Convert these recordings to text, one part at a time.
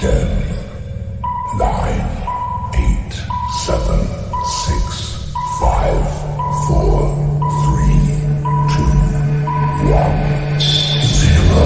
Ten, nine, eight, seven, six, five, four, three, two, one, zero.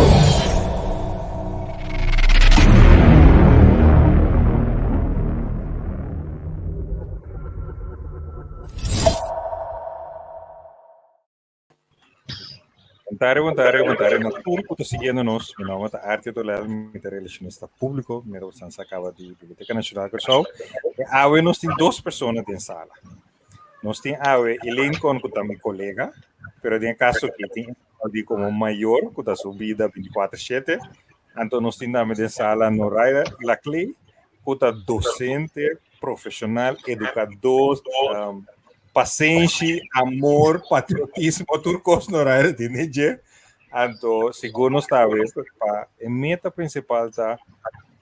Bontare, bontare, bontare na tur ku ta siguiendo nos. Mi nòmber ta Artie Toledo, mi ta relacionista públiko, mi ta acaba di Biblioteca Nacional Kòrsou. E awe nos tin dos persona den sala. Nos tin awe Elaine Con ku ta mi kolega, pero den e kaso aki tin di komo mayor ku ta su bida 24/7. Anto nos tin tambe den sala Noraida Laclay ku ta dosente profesional, edukadó, um, pasenshi, amor, patriotismo, tur kos Noraida tin den dje. Anto sigur nos ta pa e meta prinsipal ta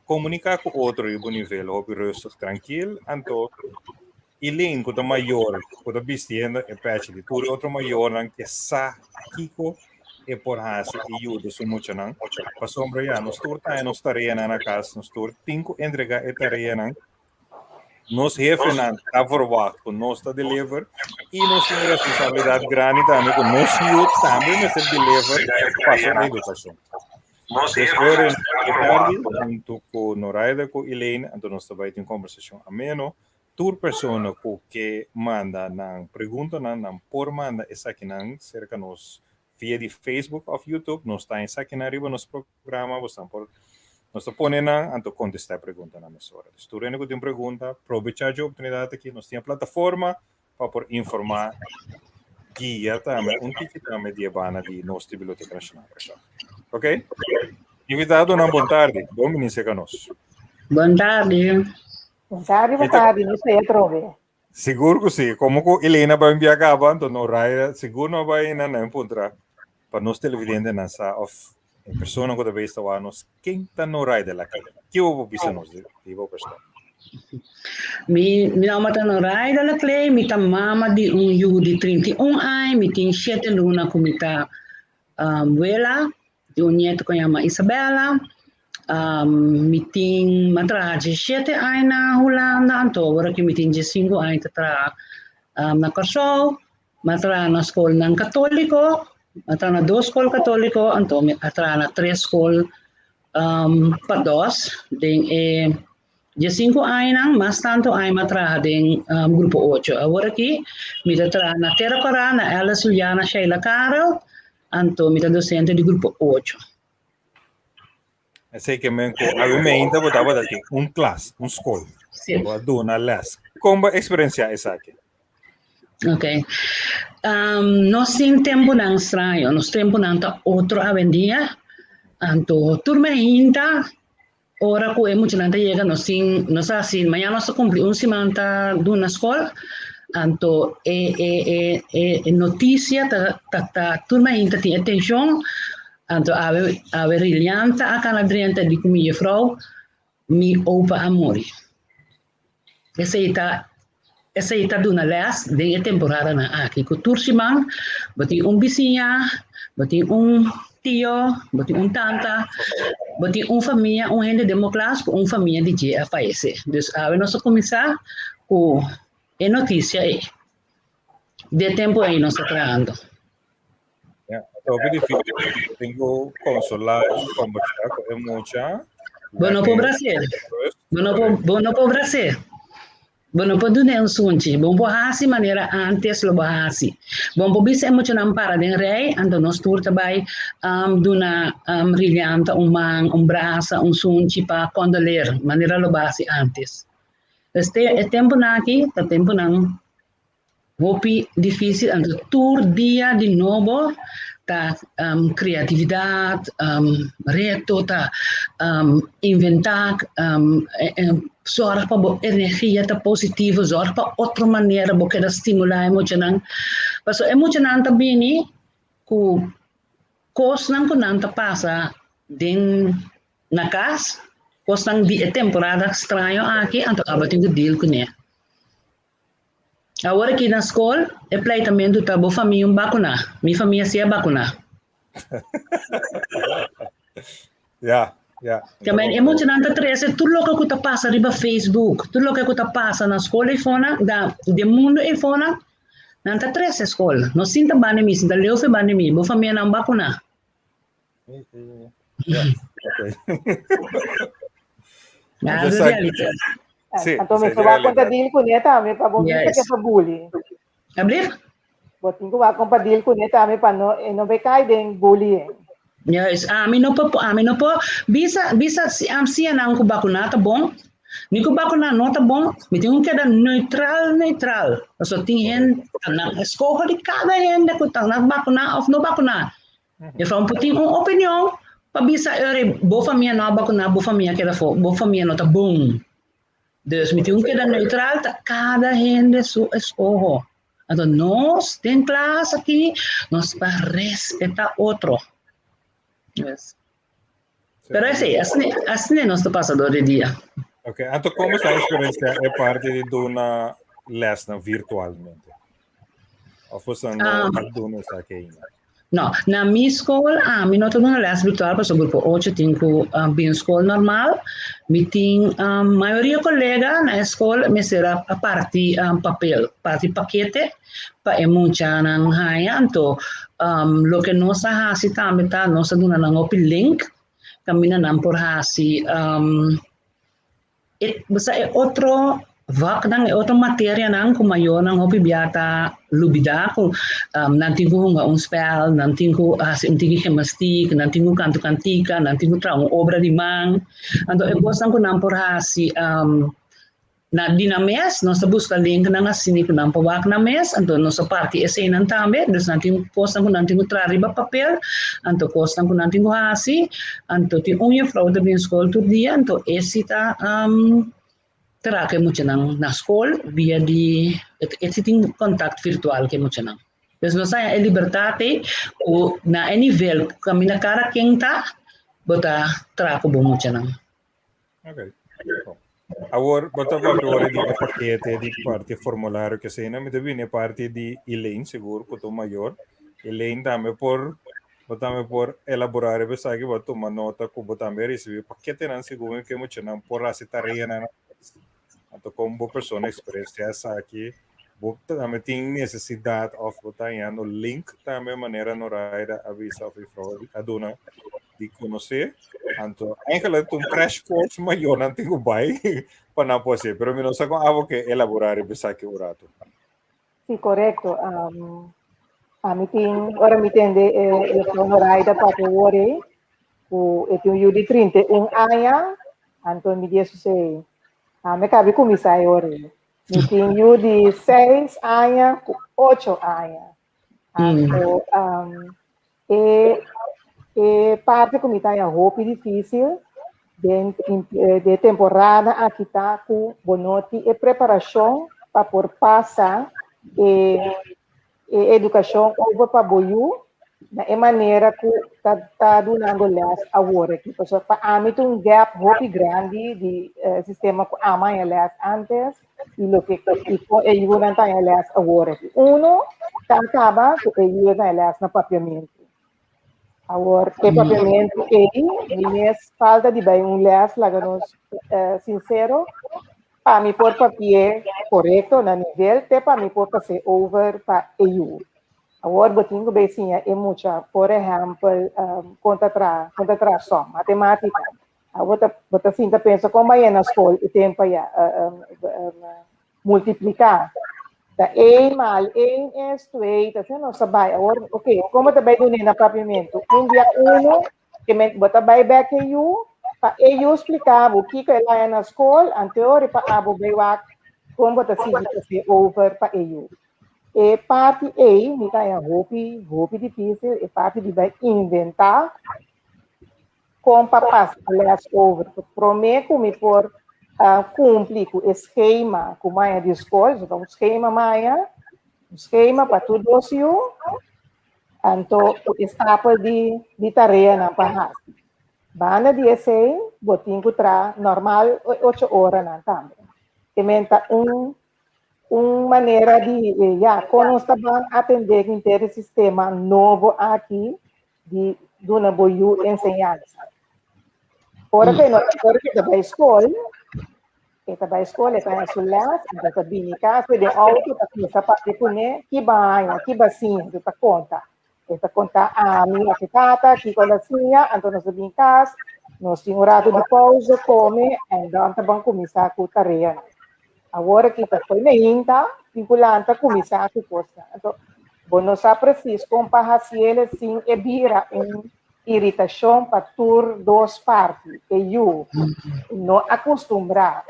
komuniká ku otro riba un nivel hopi rustig, trankil. Anto Elaine ku ta mayor, ku ta bistiendo e pèchi di tur e otro mayornan ke sa kiko e por hasi i yuda su muchanan. Pasobra ya, nos tur ta nos tareanan na kas, nos tur tin ku entregá e tareanan. Nos hefenan ta verwacht ku nos ta deliver i nos tin responsabilidat grandi tambe ku nos yu tambe mester deliver pa su edukashon. Dus ora e tardi, huntu ku Noraida ku Elaine, anto nos ta bai tin kombersashon ameno. Tur persona ku ke manda nan preguntanan, nan por manda esakinan serka nos via di Facebook òf YouTube. Nos ta esakinan riba nos programa, bosnan por nos ta pone nan anto kontestá e preguntanan mesora. Dus tur hende ku tin pregunta, probechá dje oportunidat aki. Nos tin e plataforma pa por informá, guia tambe un tiki tambe di e banda di nos di Biblioteka Nashonal Kòrsou. Ok? Invitadonan bon tardi, bon bini serka nos. Bon tardi. Bon tardi, bon tardi, nos ta atrobe. Sigur ku si. Komo ku Elena bai bia kaba, anto no Raira sigur no bai na nan puntra pa nos televidentenan sa òf e persona ku ta bes ta wak nos ken ta Noraida Laclé. Ki bo por bisa nos di bo persona? Mi mi nòmber ta Noraida Laclé, mi ta mama di un yu di 31 aña, mi tin shete luna ku mi ta wela di un nieto ku yama Isabella. Mi tin, mi a traha diesshete aña na Hulanda, anto ora ku mi tin diesinku aña ta traha na Kòrsou. Mi a traha na skolnan katóliko, mi a traha na dos skol katóliko, anto mi a traha na tres skol pados den e diesinku añanan. Mas tantu aña mi a traha den grupo ocho. Awor aki mi ta traha na Tera Kòrá, na Alice Juliana Sheila Karel, anto mi ta dosente di grupo ocho. Esei ke men ku abi meinta bo tabata tin un klas, un skol. Sí. Bo a duna les. Kon bo eksperensiá esaki? Ok. Um, nos tin tempunan straño, nos tempunan ta otro awendia. Anto tur meinta, ora ku e muchanan ta yega, nos tin, nos a hasi, mañana nos ta kumpli un siman ta duna skol, anto e, e, e, e, e notisia ta, ta, ta, tur meinta tin e tenshon, Anto awe awe Rilian ta a kana drenta di ku mi jefrou, mi opa a muri. Esei ta esei ta duna les den e temporadanan aki ku tur siman bo tin un bisiña, bo tin un tio, bo tin un tanta, bo tin un famia, un hende den bo klas ku un famia di dje a fayesé. Dus awe nos a kuminsá ku e notisia ei. Di e tempu ei nos ta trahando. Ja, ta hopi difícil. Tin ku konsolá i kombersá ku e mucha. Bo no por bras'é. Bo no por, bo no por bras'é. Bo no por dun'é un sunchi. Bo no por hasi manera antes lo bo hasi. Bo no por bisa e muchanan para den rei, anto nos tur ta bai um, duna um, Rilianta un man, un brasa, un sunchi pa kondoler, manera lo bo hasi antes. Este, e tempunan aki ta tempunan Hopi difícil, anto tur dia di nobo ta um, creatividad, um, reto, ta um, inventá, um, zorg pa bo energia ta positivo, zorg pa otro manera bo keda stimulá e muchanan. Paso e muchanan ta bini ku kosnan ku nan ta pasa den na kas, kosnan di e temporada straño aki, anto abo tin ku deal kuné. Awor aki na skol e pleitamentu ta bo famia un bakuna, mi famia si a bakuna. Ja. Ja. Ke men e muchanan ta trese tur loke ku ta pasa riba Facebook, tur loke ku ta pasa na skol eifonan, da den mundu eifonan, nan ta trese skol. No sinta banda mi, sinta leu fe banda mi, bo famianan bakuna. Ja, oké. Ja, Anto dat is sa- realiteit. Sí, Anto sí, mi wak realidat. kon ta deal kuné tambe pa bo bisa Yes. ke ta bully. Alsjeblieft? Bo tin ku wak kon pa deal kuné tambe pa no e no bai kai den bullying. Juist, ami no por, ami no por bisa, bisa si am siña nan ku bakuna ta bon, ni ku bakuna no ta bon, mi tin ku keda neutral, neutral. Pasobra tin hende, ta nan eskoho di kada hende ku ta na bakuna of no bakuna. Juffrouw por tin un opinion pa bisa eri bo famia no a bakuna, bo famia keda afó, bo famia no ta bon. Dus mi tin ku keda neutral, ta kada hende su eskoho. Anto nos den klas aki nos ta respetá otro. Yes. Pero esei, asina, asina nos ta pasa dor di dia. Ok, anto komo ta eksperensia e parti di duna lesnan virtualmente? Of boso no a duna esaki ainda? No, na mi skol ami no ta duna les virtual pasobra grupo ocho tin ku bin skol normal. Mi tin mayoria kolega na e skol mester a parti papel, parti pakete pa e muchanan haña. Anto loke nos a hasi tambe ta nos a duna nan hopi link kaminda nan por hasi E basa e otro vaknan, e otro materianan ku mayornan hopi bia ta lubidá ku nan tin ku hunga un spèl, nan tin ku hasi un tiki gimnastiek, nan tin ku kanta kantika, nan tin ku traha un obra di man. Anto e kosnan ku nan por hasi na di nan mes, nos ta buska linknan asina ku nan por wak nan mes, anto nos ta parti eseinan tambe, dus nan tin kosnan ku nan tin ku traha riba papel, anto kosnan ku nan tin ku hasi. Anto tin un juffrouw ta bin skol tur dia, anto e si ta traha ku e muchanan na skol via di, e si tin kontakt virtual ku e muchanan. Dus nos haña e libertat ei ku na e nivel ku kaminda kada ken ta, bo ta traha ku bo muchanan. Ok. Bon. Awor, bo ta papia ora di e pakete, di parti formulario ke asina, mi ta bini e parti di Elaine, sigur ku ta un mayor. Elaine tambe por, bo tambe por elaborá riba esaki, bo a tuma nota ku bo tambe a risibí paketenan segun ke muchanan por hasi tareanan. Anto kon bo persona eksperensiá esaki, bo tambe tin nesesidat òf bo ta hañando link tambe manera Noraida a bisa òf juffrouw a duna di konosé. Anto eigenlijk ta un crash course mayornan tin ku bai pa nan por hasié. Pero mi no sa kon abo ke elaborá riba esaki un ratu. Sí, korekto. Ami tin, ora mi tende e juffrouw Noraida papia wor ei, ku e tin un yu di 31 aña, anto mi di esei, ami kabi kuminsá e ora ei. Mi tin yu di 6 aña ku 8 aña. Anto, e, e parti ku mi ta haña hopi difísil den de temporada aki ta ku bo no tin e preparashon pa por pasa e e edukashon over pa bo yu na e manera ku ta ta dunando les awor aki. Pasobra pa ami ta un gap hopi grandi di sistema ku ami a haña les antes i loke i kon e yunan ta haña les awor aki. Uno ta kaba ku e yu ta haña les na papiamentu. Awor e papiamentu ei mi mes falta di bai un les laga nos sinsero pa mi por papi'é korekto na nivel te pa mi por pas'é over pa e yu. Awor bo tin ku bai siña e mucha, por ehèmpel, kon ta traha, kon ta traha sòm, matemátika. Awor bo ta sinta pensa kon bai na skol e tempu aya multipliká. Ta één maal één es twee, ta asina nos ta bai. Awor, oké, kon bo ta bai dun'é na papiamentu? Un bia uno, ke men bo ta bai bèk e yu, pa e yu splika bo kiko el haña na skol, anteor pa abo bai wak kon bo ta sigui pas'é over pa e yu. E parti ei mi ta haña hopi, hopi difísil, e parti di bai inventá kon pa pasa les over. Promé ku mi por kumpli ku e skema ku maña di skol, so ta un skema maña, un skema pa tur dos yu, anto ku e stapel di di tareanan pa hasi. Banda di esei bo tin ku traha normal ocho oranan tambe. Te men ta un un manera di ya kon nos ta ban atendé henter e sistema nobo aki di duna bo yu enseñansa. Ora ku e no ora ku e ta bai skol, e ta bai skol, e ta haña su lès, anto e ta bini kas, den outo ta kuminsá papia kuné, ki bo a haña, ki bo a siña, anto e ta konta. E ta konta ami òf e tata kiko el a siña, anto nos ta bini kas, nos tin un ratu di pousa, kome, en dan ta ban kuminsá ku tareanan. Awor aki ta fo'i meinta, tin ku lanta kuminsá ku kosnan. Anto bo no sa presis kon pa hasiel sin e bira un iritashon pa tur dos parti. E yu no akustumbrá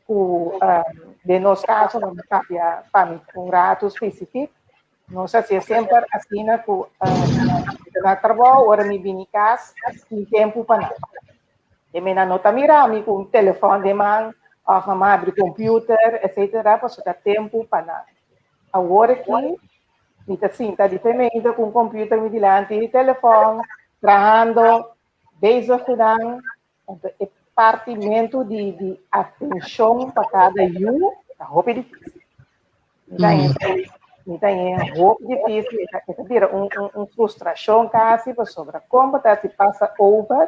ku den nos kaso no mi papia pa mi un ratu spesifik, nos hasié semper asina ku mi ta na trabou ora mi bini kas tin tempu pa nan. E mena no ta mira mi ku un telefòn den man òf nan habri computer etcetera pasobra ta tempu pa nan. Awor aki mi ta sinta diferente ku un computer mi dilanti i telefòn trahando bezig ku nan. Anto e partimentu di di atenshon pa kada yu ta hopi difísil. Mi ta mi ta hopi difísil, e ta bira un un un frustrashon kasi pasobra kon bo ta hasi pasa over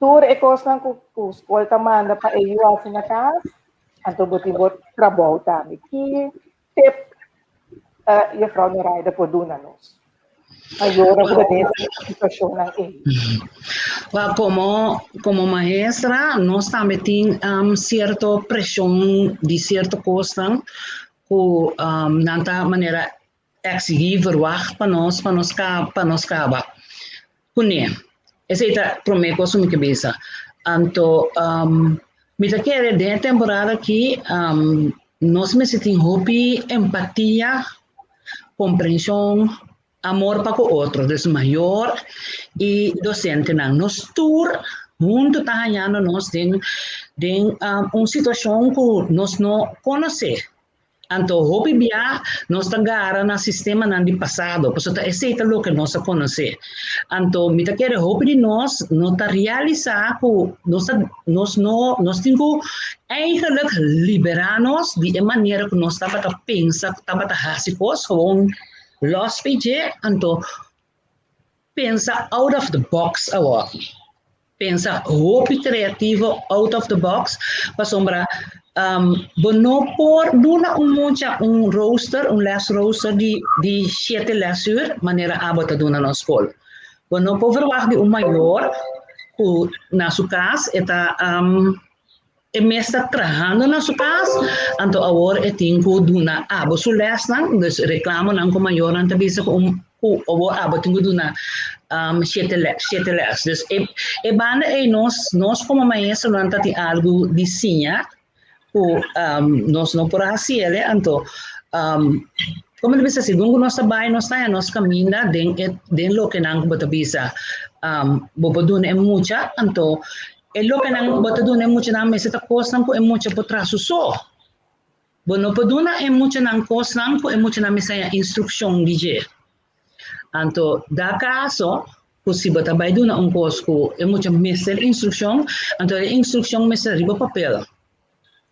tur e kosnan ku ku skol ta manda pa e yu hasi na kas, anto bo tin bo trabou tambe. Ki tip Juffrouw Noraida por duna nos? Mayornan ku ta den e situashonnan ei. Wel, komo, komo maestra, nos tambe tin um, sierto preshon di sierto kosnan ku um, nan ta manera eksigí, verwacht pa nos, pa nos ka, pa nos kaba kuné. Esei ta promé kos ku mi ke bisa. Anto um, mi ta kere den e temporada aki um, nos mester tin hopi empatia, komprenshon, amor pa ku otro, dus mayor i dosentenan. Nos tur huntu ta hañando nos den den um, un situashon ku nos no konosé. Anto hopi bia nos ta gara na sistemanan di pasado, pasobra ta esei ta loke nos a konosé. Anto mi ta kere hopi di nos no ta realisá ku nos ta nos no nos tin ku eigenlijk liberá nos di e manera ku nos tabata pensa, tabata hasi kos, gewoon lòs p'e dje, anto pensa out of the box awoki. Pensa hopi kreativo out of the box pasobra um, bo no por duna un mucha un rooster, un lesrooster di, di shete lesuur manera abo ta duna na skol. Bo no por verwacht di un mayor ku na su kas e ta um, e mes ta trahando na su kas, anto awor e tin ku duna abo su lesnan, dus reklamonan ku mayornan ta bisa ku un ku awor abo tin ku duna um, shete les, shete les. Dus e, e banda ei nos, nos komo maestronan ta tin algu di siña ku um, nos no por hasi ele, anto um, komo ta bisa, segun ku nos ta bai, nos ta haña nos kaminda den e, den loke nan ku bo ta bisa um, bo por duna e mucha, anto E lokenan bo ta duna e muchanan mester ta kosnan ku e mucha por traha su so. Bo no por duna e muchanan kosnan ku e muchanan mester haña instrukshon di dje. Anto da kaso ku si bo ta bai duna un kos ku e mucha mester instrukshon, anto e instrukshon mester riba papel.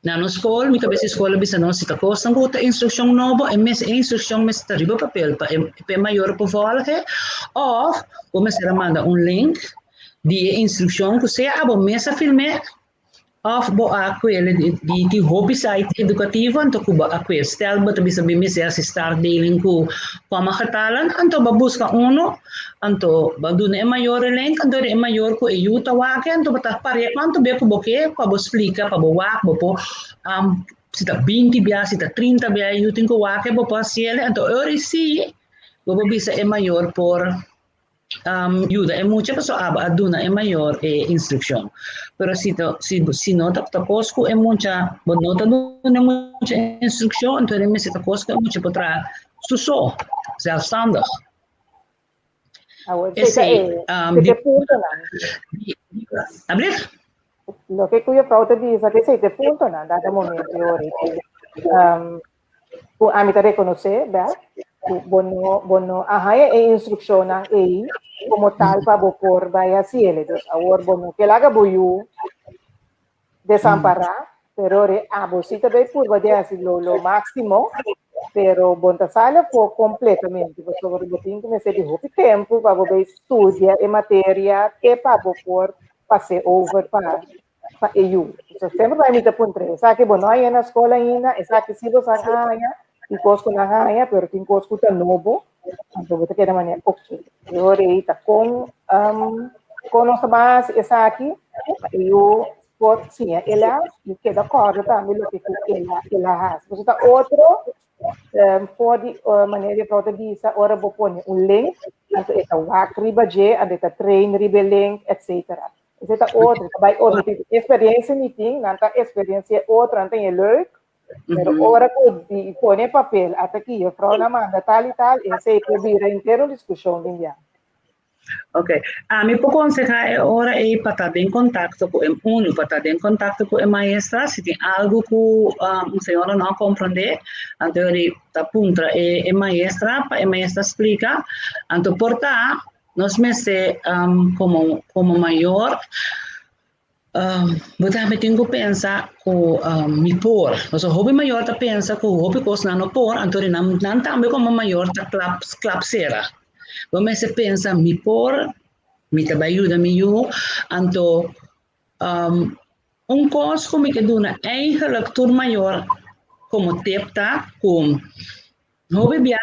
Na nos skol, mi kabes di skol a bisa nos si ta kosnan ku ta instrukshon nobo, e mes e instrukshon mester ta riba papel pa e pa e mayor por volge òf bo mester a manda un link di e instrukshon ku sea abo mes a film'é òf bo a kuele di di tin hopi site edukativo anto ku bo a kue. Stel bo ta bisa mi mester hasi startdeling ku kòma getalen anto bo a buska unu Anto bo a duna e mayor e link, anto e mayor ku e yu ta wak anto bo ta paria kuantu be ku bo ke pa bo splika, pa bo wak, bo por si ta binti bia, si ta trinta bia e yu tin ku wak bo por hasiel, anto e ora si bo por bisa e mayor por yuda e mucha pasobra abo a duna e mayor e instrukshon. Pero si ta si si no ta ta kos ku e mucha bo no ta duna e mucha instrukshon anto e mester ta kos ku e mucha por traha su so, zelfstandig. Awor, Esei, um, di, puntonan. Ablief? Loke ku juffrouw ta bisa, ku esei ta e puntonan dado momento yori. Um, ku ami ta rekonosé, bèk, ku bo no, bo no a haña e instrukshonnan ei komo tal pa bo por bai hasi ele. Dus awor bo no ke laga bo yu desampará, pero re abo si ta bay purba di hasi lo lo máximo, pero bon ta sali afó completamente, pasobra bo tin ku mester di hopi tempu pa bo bay studia e materia te pa bo por. pas'é over pa pa e yu. So semper bai mi ta puntra, esaki bo no haña na skol ainda, esaki si bo sa haña, tin kos ku nan haña, pero tin kos ku ta nobo, anto bo ta keda manera, ok, e ora ei ta kon um, kon nos ta ban hasi esaki, pa e yu por siña e les i keda kòrda tambe loke ku el a el a hasi. Pasobra ta otro For di manera di vrouw ta bisa, ora bo pone un link, anto e ta wak riba dje, anto e ta train riba e link, etc. Esei ta otro, ta bai otro tipo. Experiencia mi tin, nan ta experiencia otro, nan ta e leuk, pero ora ku di pone papel, ata ki juffrouw na manda tal i tal, esei por bira henter un diskushon den bia. Ok, ami por konsehá e ora ei pa ta den kontakto ku e unu, pa ta den kontakto ku e maestra, si tin algu ku un señora no a komprondé, anto e ta puntra e e maestra pa e maestra splika, anto por ta nos mester komo komo mayor Bo tambe tin ku pensa ku mi por. Pasobra hopi mayor ta pensa ku hopi kos nan no por, anto di nan nan tambe komo mayor ta klap klap sera. Bo mester pensa mi por, mi ta bai yuda mi yu, anto un kos ku mi ke duna eigenlijk tur mayor komo tip ta ku Hopi bia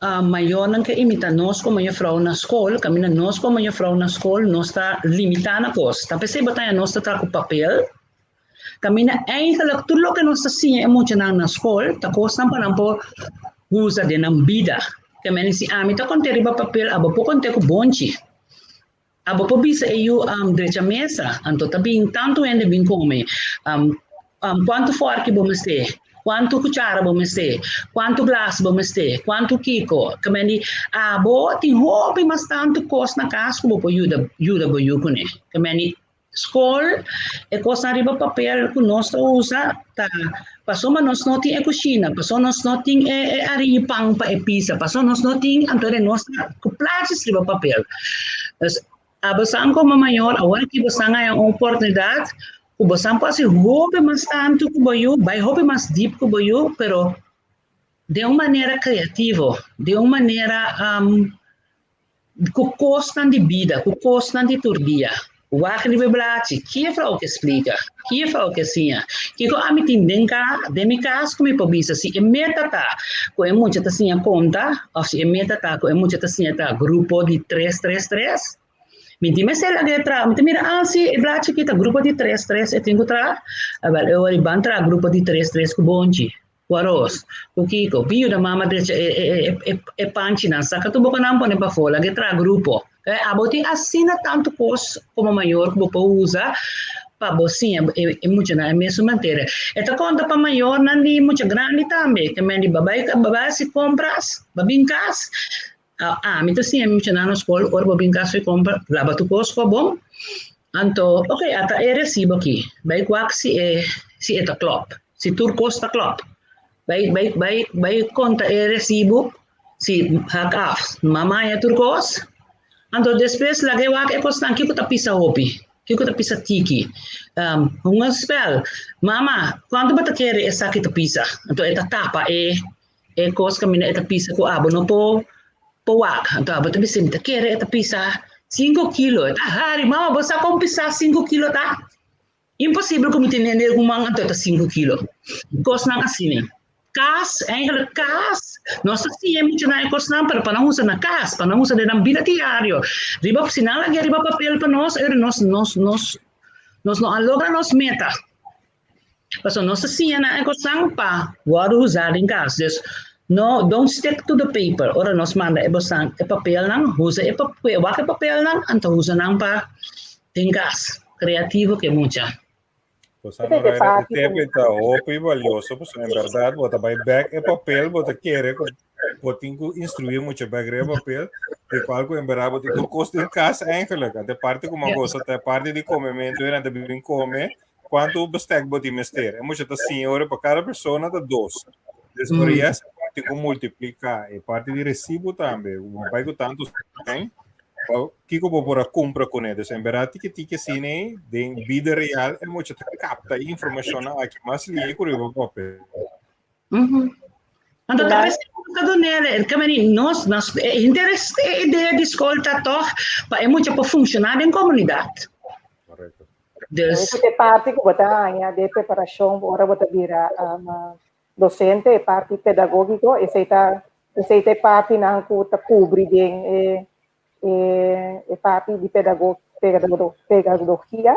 mayornan ke imita nos komo jefrou na skol, kaminda nos komo jefrou na skol nos ta limitá na kos. Ta p'esei bo ta haña nos ta traha ku papel, kaminda eigenlijk tur loke nos ta siña e muchanan na skol ta kosnan pa nan por usa den nan bida. Ke meni si ami ta kont'é riba papel abo por kont'é ku bonchi. Abo por bisa e yu drecha mesa, anto ta bin tantu hende bin kome. Kuantu fòrki bo mester? Kuantu kuchara bo mester? Kuantu glas bo mester? Kuantu kiko? Ke di abo tin hopi mas tantu kos na kas ku bo por yuda yuda bo yu kuné. Ke di skol e kosnan riba papel ku nos ta usa ta pasobra nos no tin e kushina, pasobra nos no tin e e arin i pan pa e pisa, pasobra nos no tin, anto nos ta ku plaatjes riba papel. Dus abosan komo mayor awor aki bosan haña un oportunidat ku bosan por hasi hopi mas tantu ku bo yu, bai hopi mas dip ku bo yu, pero den un manera kreativo, den un manera Ku kosnan di bida, ku kosnan di tur dia. Wak riba e blachi, ki jefrou ke splika? Ki jefrou ke siña? Kiko ami tin den ka, den mi kas ku mi por bisa? Si e meta ta ku e mucha ta siña konta òf si e meta ta ku e mucha ta siña ta grupo di tres tres tres, mi tin mester laga e traha. Mi ta mira, ah si, e blachi aki ta grupo di tres tres e tin ku traha. Awèl, e ora ban traha grupo di tres tres ku bonchi. Ku aros, ku kiko, bin yuda mama drecha e e e e e panchinan, saka tur bokanan pone pafó, laga e traha grupo. Abo tin asina tantu kos komo mayor ku bo por usa pa bo siña e e muchanan e mesun materia. E ta konta pa mayornan di mucha grandi tambe, ke men di babai babai hasi kompras, ba bin kas, ami ta siña mi muchanan na skol ora bo bin kas fi kompra, laba tur kos ku a bon, anto ok ata e resibo aki, bai wak si e si e ta klòp. Si tur kos ta klòp, bai bai bai bai konta e resibu si hak af mama haña tur kos, anto despues laga e wak e kosnan kiko ta pisa hopi, kiko ta pisa tiki. Hunga spèl, mama kuantu bo ta kere esaki ta pisa? Anto e ta tapa e e kos kaminda e ta pisa ku abo no por por wak. Anto abo ta bisa mi ta kere e ta pisa sinku kilo, e ta hari, mama bo sa kon pisa sinku kilo ta? Imposibel ku mi tene hende ruman anto ta sinku kilo. Kosnan asina. Kas, eigenlijk kas, nos ta siña e muchanan e kosnan pero pa nan usa na kas, pa nan usa den nan bida diario. Riba, si nan lag'é riba papel pa nos, ora nos, nos, nos, nos no a logra nos meta. Pasobra nos ta siña nan e kosnan pa wòrdu usá den kas. Dus, no, don't stick to the paper. Ora nos manda e bosan e papelnan, usa e papel, wak e papelnan, anto usa nan pa den kas. Creativo ke mucha. Pues ano Raira, e tep ta hopi valioso, pues en verdad bo ta bai back e papel, bo ta kere ku bo tin ku instruir mucha back e papel, de cual ku en verdad bo tin tur kos den kas eigenlijk. De parte ku goza ta parte di comemento era te bin come, cuanto bestek bo tin mester. E mucha ta siña ora pa cada persona ta dos. Dus ora yes, parte ku multiplica e parte di recibo tambe, bo bai ku tanto Kiko bo por a kumpra kuné? Dus en bèrdat tiki tiki asina ei den bida real e mucha ta kapta e informashonnan aki mas lihe ku riba papel. Anto ta bes ta dun'é ke meni nos nos e interes e idea di skol ta tòg pa e mucha por funshoná den komunidat. Korekto. Dus Esei ta e parti ku bo ta haña den preparashon ora bo ta bira dosente, e parti pedagógiko, esei ta esei ta e partinan ku ta kubri den e e parti di pedago pedagogia.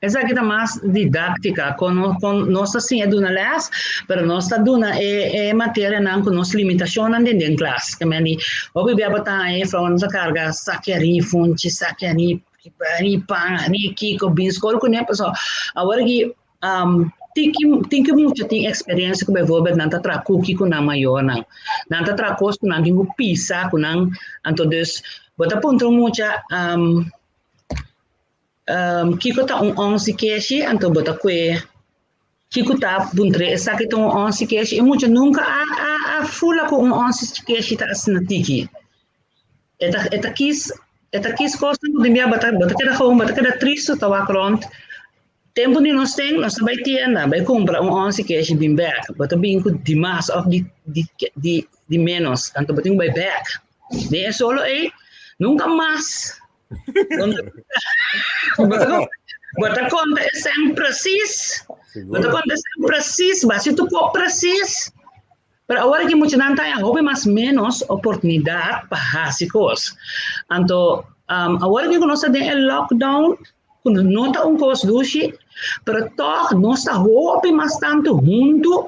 Esaki ta mas didáktika, kon kon nos ta siña duna lès, pero nos ta duna e e materianan ku nos limitashonnan den den klas. Ke men di hopi bia bo ta haña juffrounan ta karga saki arin funchi, saki arin arin pan, arin kiko, bin skol kuné pasobra awor aki tiki tin ki mucha tin eksperensia ku bijvoorbeeld nan ta traha kuki ku nan mayornan, nan ta traha kos ku nan tin ku pisa ku nan, anto dus bo ta puntra un mucha kiko ta un onsi keshi anto bo ta kue kiko ta puntr'é esaki ta un onsi keshi e mucha nunka a a a fula ku un onsi keshi ta asina tiki e ta e ta kis e ta kis kosnan ku tin bia bo ta bo ta keda gewoon bo ta keda tristu ta wak rònt tempu di nos ten nos ta bai tienda bai kumpra un onsi keshi bin bèk bo ta bin ku dimas òf di di di di ménos anto bo tin ku bai bèk den e solo ei nunka mas Bo ta konta e sèn presis. Bo ta konta e sèn presis, basi tu por presis. Pero awor ki muchanan ta haña hopi mas ménos oportunidat pa hasi kos. Anto, um, awor ki ku nos ta den e lockdown, ku no ta un kos dushi, pero tòg nos ta hopi mas tantu huntu.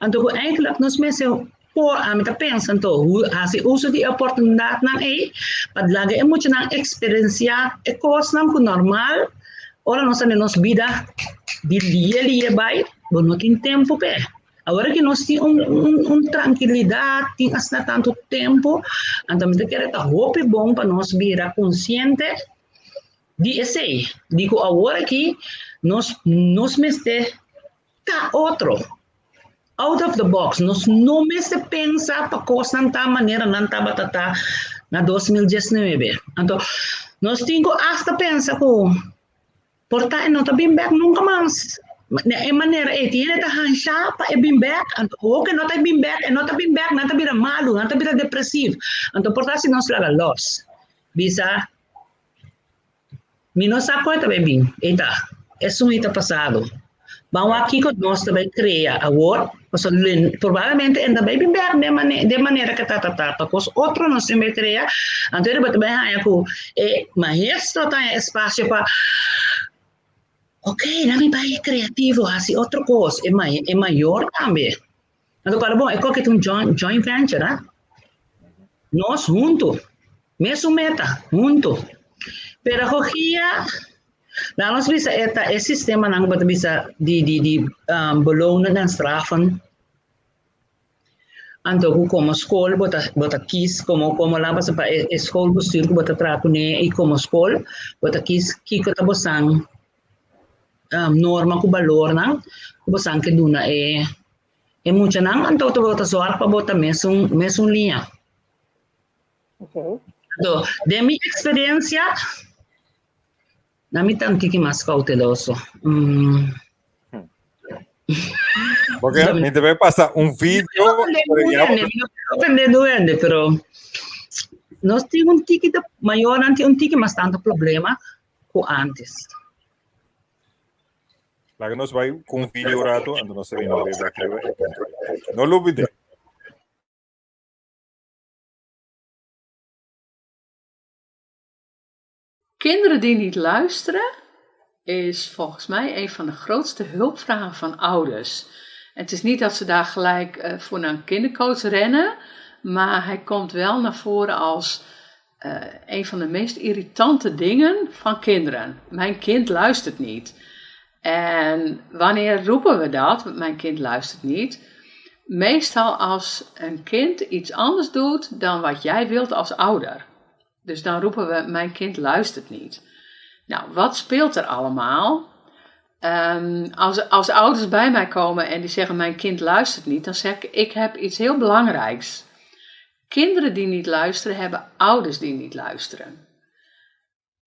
Anto ku eigenlijk nos mester por, ami ta pensa anto, hasi uso di e oportunidatnan ei pa laga e muchanan eksperensiá e kosnan ku normal ora nos ta den nos bida di lie lie bai, bo no tin tempu p'e. Awor ki nos tin un un un trankilidat, tin asina tantu tempu, anto mi ta kere ta hopi bon pa nos bira konsiente di esei, di ku awor aki nos nos mester Ta otro. Out of the box. Nos no mester pensa pa kosnan ta manera nan tabata ta na 2019. Anto, nos tin ku asta pensa ku por ta e no ta bin bek nunka mas. Na e manera ei tin hende ta hansha pa e bin bek, anto owo ku e no ta bin bek, e no ta bin bek, nan ta bira malu, nan ta bira depresiv. Anto por ta si nos laga los. Bisa Mi no sa kon e ta bai bin. Ei ta, esun ei ta pasado. Ban wak kiko nos ta bai krea awor, pasobra probablemente e no ta bai bin bèk den mane den manera ke ta ta ta, pa kos otro nos tin bai krea, anto riba ta bai haña ku e maestro ta haña espasio pa ok, nan mi bai kreativo hasi otro kos, e e mayor tambe. Anto kòrda bon, e koke ta un joint, joint venture, ha? Nos huntu, mesun meta, huntu. Pedagogia, laat nos bisa e ta e sistemanan ku bo ta bisa di di di um, belonen en straffen. Anto ku komo skol bo ta bo ta kis komo komo laat nos pa e, e schoolbestuur ku bo ta traha kuné i komo skol bo ta kis kiko ta bosan um, norma ku balornan ku bosan ke duna e e muchanan anto ta bo ta zorg pa bo ta mesun mesun liña. Okay. Anto, den mi experiencia, na mi ta un tiki mas cauteloso. Mm. Porque mi te vai pasa un video. No ofende duende, pero nos tin un tiki de mayor tin un tiki mas tanto problema ku antes. Laga nos bai ku un video rato, anto nos ta bini weer bek riba e punto. No lubide. Kinderen die niet luisteren is volgens mij een van de grootste hulpvragen van ouders. En het is niet dat ze daar gelijk eh, voor naar een kindercoach rennen, maar hij komt wel naar voren als eh, een van de meest irritante dingen van kinderen. Mijn kind luistert niet. En wanneer roepen we dat? Mijn kind luistert niet. Meestal als een kind iets anders doet dan wat jij wilt als ouder. Dus dan roepen we: Mijn kind luistert niet. Nou, wat speelt er allemaal? Ehm, als, als ouders bij mij komen en die zeggen: Mijn kind luistert niet, dan zeg ik: Ik heb iets heel belangrijks. Kinderen die niet luisteren, hebben ouders die niet luisteren.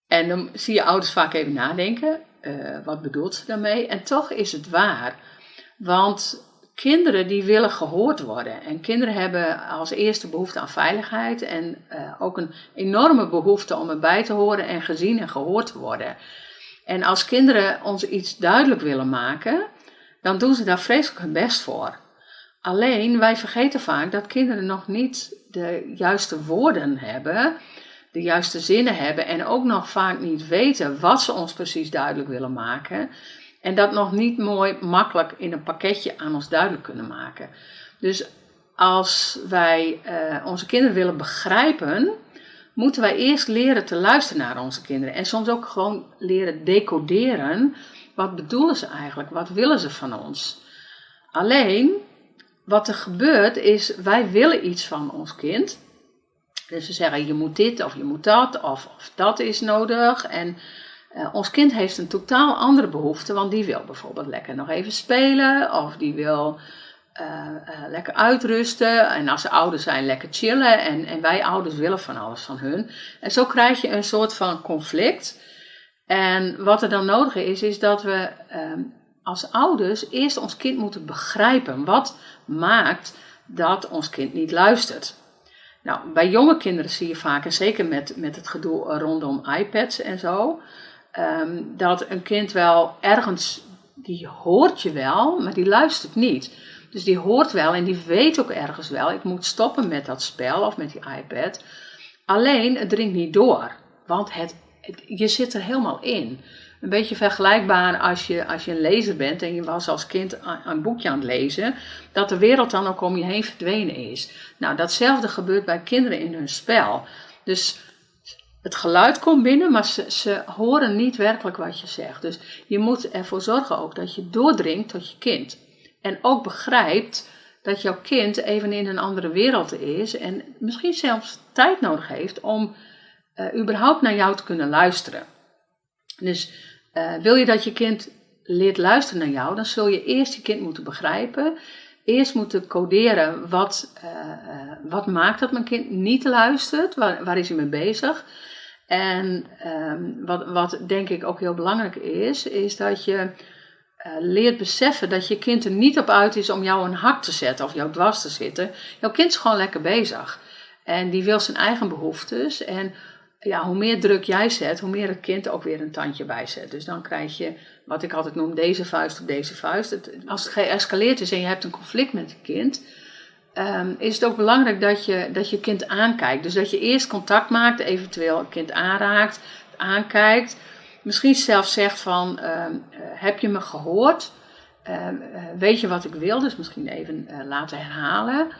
En dan zie je ouders vaak even nadenken: uh, wat bedoelt ze daarmee? En toch is het waar. Want Kinderen die willen gehoord worden. En kinderen hebben als eerste behoefte aan veiligheid en ook een enorme behoefte om erbij te horen en gezien en gehoord te worden. En als kinderen ons iets duidelijk willen maken, dan doen ze daar vreselijk hun best voor. Alleen wij vergeten vaak dat kinderen nog niet de juiste woorden hebben, de juiste zinnen hebben en ook nog vaak niet weten wat ze ons precies duidelijk willen maken. En dat nog niet mooi makkelijk in een pakketje aan ons duidelijk kunnen maken. Dus als wij onze kinderen willen begrijpen, moeten wij eerst leren te luisteren naar onze kinderen. En soms ook gewoon leren decoderen. Wat bedoelen ze eigenlijk? Wat willen ze van ons? Alleen, wat er gebeurt is, wij willen iets van ons kind. Dus ze zeggen, je moet dit of je moet dat of dat is nodig. En ons kind heeft een totaal andere behoefte, want die wil bijvoorbeeld lekker nog even spelen of die wil lekker uitrusten. En als ze ouder zijn, lekker chillen. En wij ouders willen van alles van hun. En zo krijg je een soort van conflict. En wat er dan nodig is, is dat we als ouders eerst ons kind moeten begrijpen. Wat maakt dat ons kind niet luistert? Nou, bij jonge kinderen zie je vaak, en zeker met het gedoe rondom iPads en zo, dat een kind wel ergens, die hoort je wel, maar die luistert niet. Dus die hoort wel en die weet ook ergens wel, ik moet stoppen met dat spel of met die iPad. Alleen, het dringt niet door, want je zit er helemaal in. Een beetje vergelijkbaar als je een lezer bent en je was als kind een boekje aan het lezen, dat de wereld dan ook om je heen verdwenen is. Nou, datzelfde gebeurt bij kinderen in hun spel. Dus het geluid komt binnen, maar ze horen niet werkelijk wat je zegt. Dus je moet ervoor zorgen ook dat je doordringt tot je kind. En ook begrijpt dat jouw kind even in een andere wereld is en misschien zelfs tijd nodig heeft om überhaupt naar jou te kunnen luisteren. Dus wil je dat je kind leert luisteren naar jou, dan zul je eerst je kind moeten begrijpen. Eerst moeten coderen wat maakt dat mijn kind niet luistert, waar is hij mee bezig. En wat denk ik ook heel belangrijk is, is dat je leert beseffen dat je kind er niet op uit is om jou een hak te zetten of jou dwars te zitten. Jouw kind is gewoon lekker bezig en die wil zijn eigen behoeftes. En ja, hoe meer druk jij zet, hoe meer het kind ook weer een tandje bijzet. Dus dan krijg je, wat ik altijd noem, deze vuist op deze vuist. Als het geëscaleerd is en je hebt een conflict met je kind, is het ook belangrijk dat je kind aankijkt. Dus dat je eerst contact maakt, eventueel het kind aanraakt, aankijkt. Misschien zelfs zegt van, heb je me gehoord? Weet je wat ik wil? Dus misschien even laten herhalen.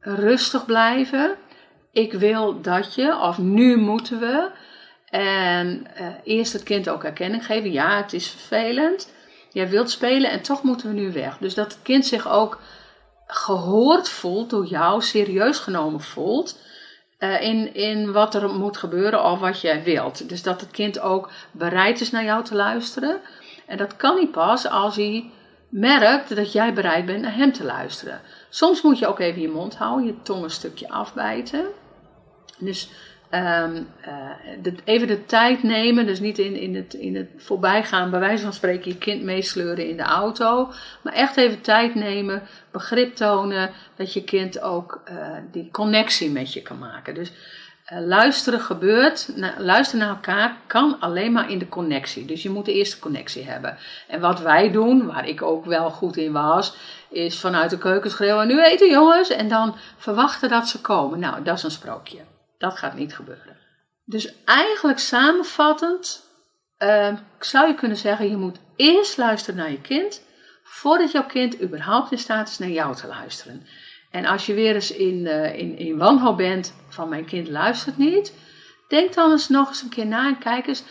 Rustig blijven. Ik wil dat je, of nu moeten we. En eerst het kind ook erkenning geven. Ja, het is vervelend. Jij wilt spelen en toch moeten we nu weg. Dus dat het kind zich ook gehoord voelt door jou, serieus genomen voelt. In wat er moet gebeuren of wat jij wilt. Dus dat het kind ook bereid is naar jou te luisteren. En dat kan niet pas als hij merkt dat jij bereid bent naar hem te luisteren. Soms moet je ook even je mond houden, je tong een stukje afbijten. Dus even de tijd nemen, dus niet in het voorbijgaan, bij wijze van spreken je kind meesleuren in de auto. Maar echt even tijd nemen, begrip tonen, dat je kind ook die connectie met je kan maken. Dus luisteren gebeurt, luisteren naar elkaar kan alleen maar in de connectie. Dus je moet de eerste connectie hebben. En wat wij doen, waar ik ook wel goed in was, is vanuit de keuken schreeuwen, nu eten jongens, en dan verwachten dat ze komen. Nou, dat is een sprookje. Dat gaat niet gebeuren. Dus eigenlijk samenvattend zou je kunnen zeggen, je moet eerst luisteren naar je kind, voordat jouw kind überhaupt in staat is naar jou te luisteren. En als je weer eens in wanhoop bent van mijn kind luistert niet, denk dan eens nog eens een keer na en kijk eens,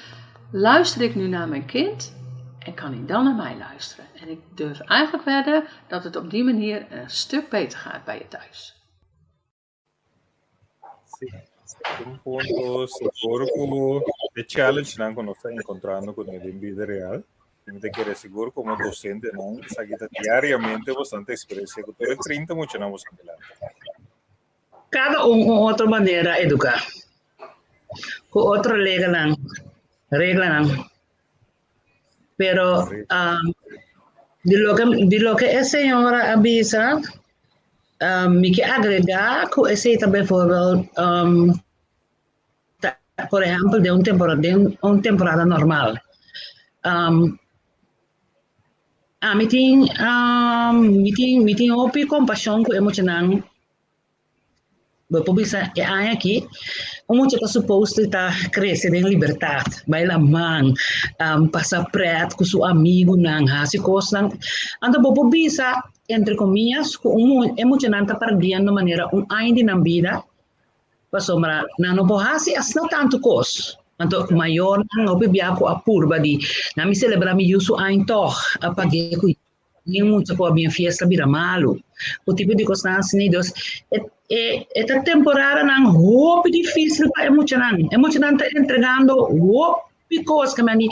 luister ik nu naar mijn kind en kan hij dan naar mij luisteren? En ik durf eigenlijk wedden dat het op die manier een stuk beter gaat bij je thuis. Sí, un punto sigur ku e challenge nan ku nos ta enkontrando ku den bida real. Mi ta kere sigur komo dosente nan esaki ta diariamente bastante eksperensia ku tur e 30 muchanan bo sa dilanti. Kada un un otro manera eduká. Ku otro reglanan, reglanan. Pero um, Di loke e señora a bisa, mi ke agregá ku esei ta bijvoorbeeld, ta, por ehèmpel, den un temporada normal. Mi tin hopi kompashon ku e muchanan. Bo por bisa e aña aki, un mucha ta supposed ta krese den libertat, bai laman, pasa pret ku su amigunan, hasi kosnan. Anto bo por bisa, entre comillas, ku e muchanan ta perdiendo manera un aña di nan bida, pasobra nan no por hasi asina tantu kos. Anto mayornan hopi bia ku a purba di, laga mi selebrá mi yu su aña toch, a pag'é ku ni mucha ku bin fiesta bira malu. O tipo di kos asina, dus e e temporadanan hopi difísil pa e muchanan. E muchanan ta entregando hopi kos ku mi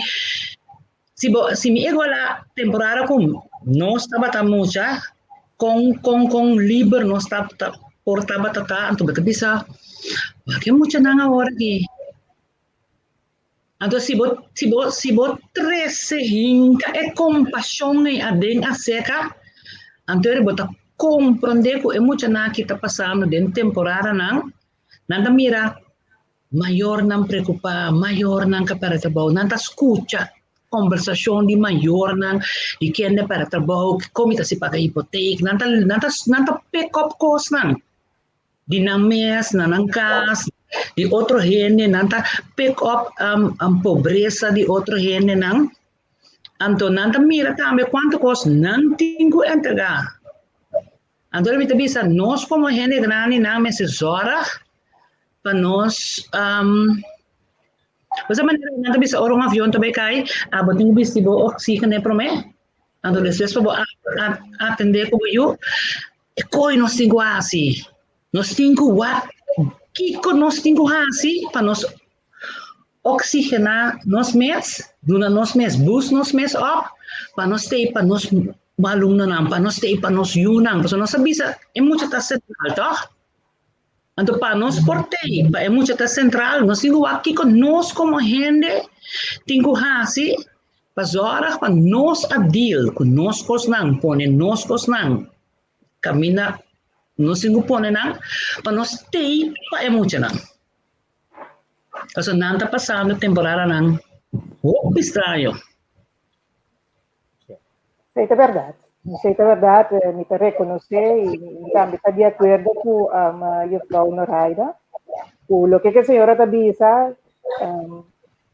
si mi igualá temporada ku nos tabata mucha kon liber nos ta por tabata ta, anto bo ta bisa, "Wak e muchanan awor aki." Anto si bo trese hinka e kompashon ei aden aseka, anto bo ta komprondé ku e muchanan aki ta pasando den temporadanan, nan ta mira mayornan preokupá, mayornan ku pèrdè trabou, nan ta skucha kombersashon di mayornan, di ken a pèrdè trabou, kon ta si paga hipotek, nan ta pick up kosnan di nan mes, na nan kas, di otro hende, nan ta pick up pobresa di otro hendenan. Anto nan ta mira tambe kuantu kos nan tin ku entregá. Anto mi ta bisa, nos komo hende grandinan mester zorg pa nos Basta manera nan ta bisa ora un avion ta bai kai, abo tin ku bisti bo oxígeno promé. Anto despues pa bo atendé ku bo yu, e koi nos tin ku hasi. Nos tin ku wak kiko nos tin ku hasi pa nos oxigená nos mes, duna nos mes, boost nos mes op, pa nos stay pa nos alumnonan, pa nos stay pa nos yunan. Pasobra nos a bisa, e mucha ta sentral, toch? Anto pa nos por tei, pa e mucha ta sentral, nos tin ku wak kiko nos komo hende tin ku hasi pa zorg pa nos a deal ku nos kosnan, pone nos kosnan kaminda nos tin ku pone nan, pa nos tei pa e muchanan. Pasobra nan ta pasando temporadanan hopi straño. Sí, ta bèrdat. Sí, ta bèrdat. Mi ta rekonosé i tambe ta di akuerdo ku juffrouw Noraida. Ku loke ku e señora ta bisa,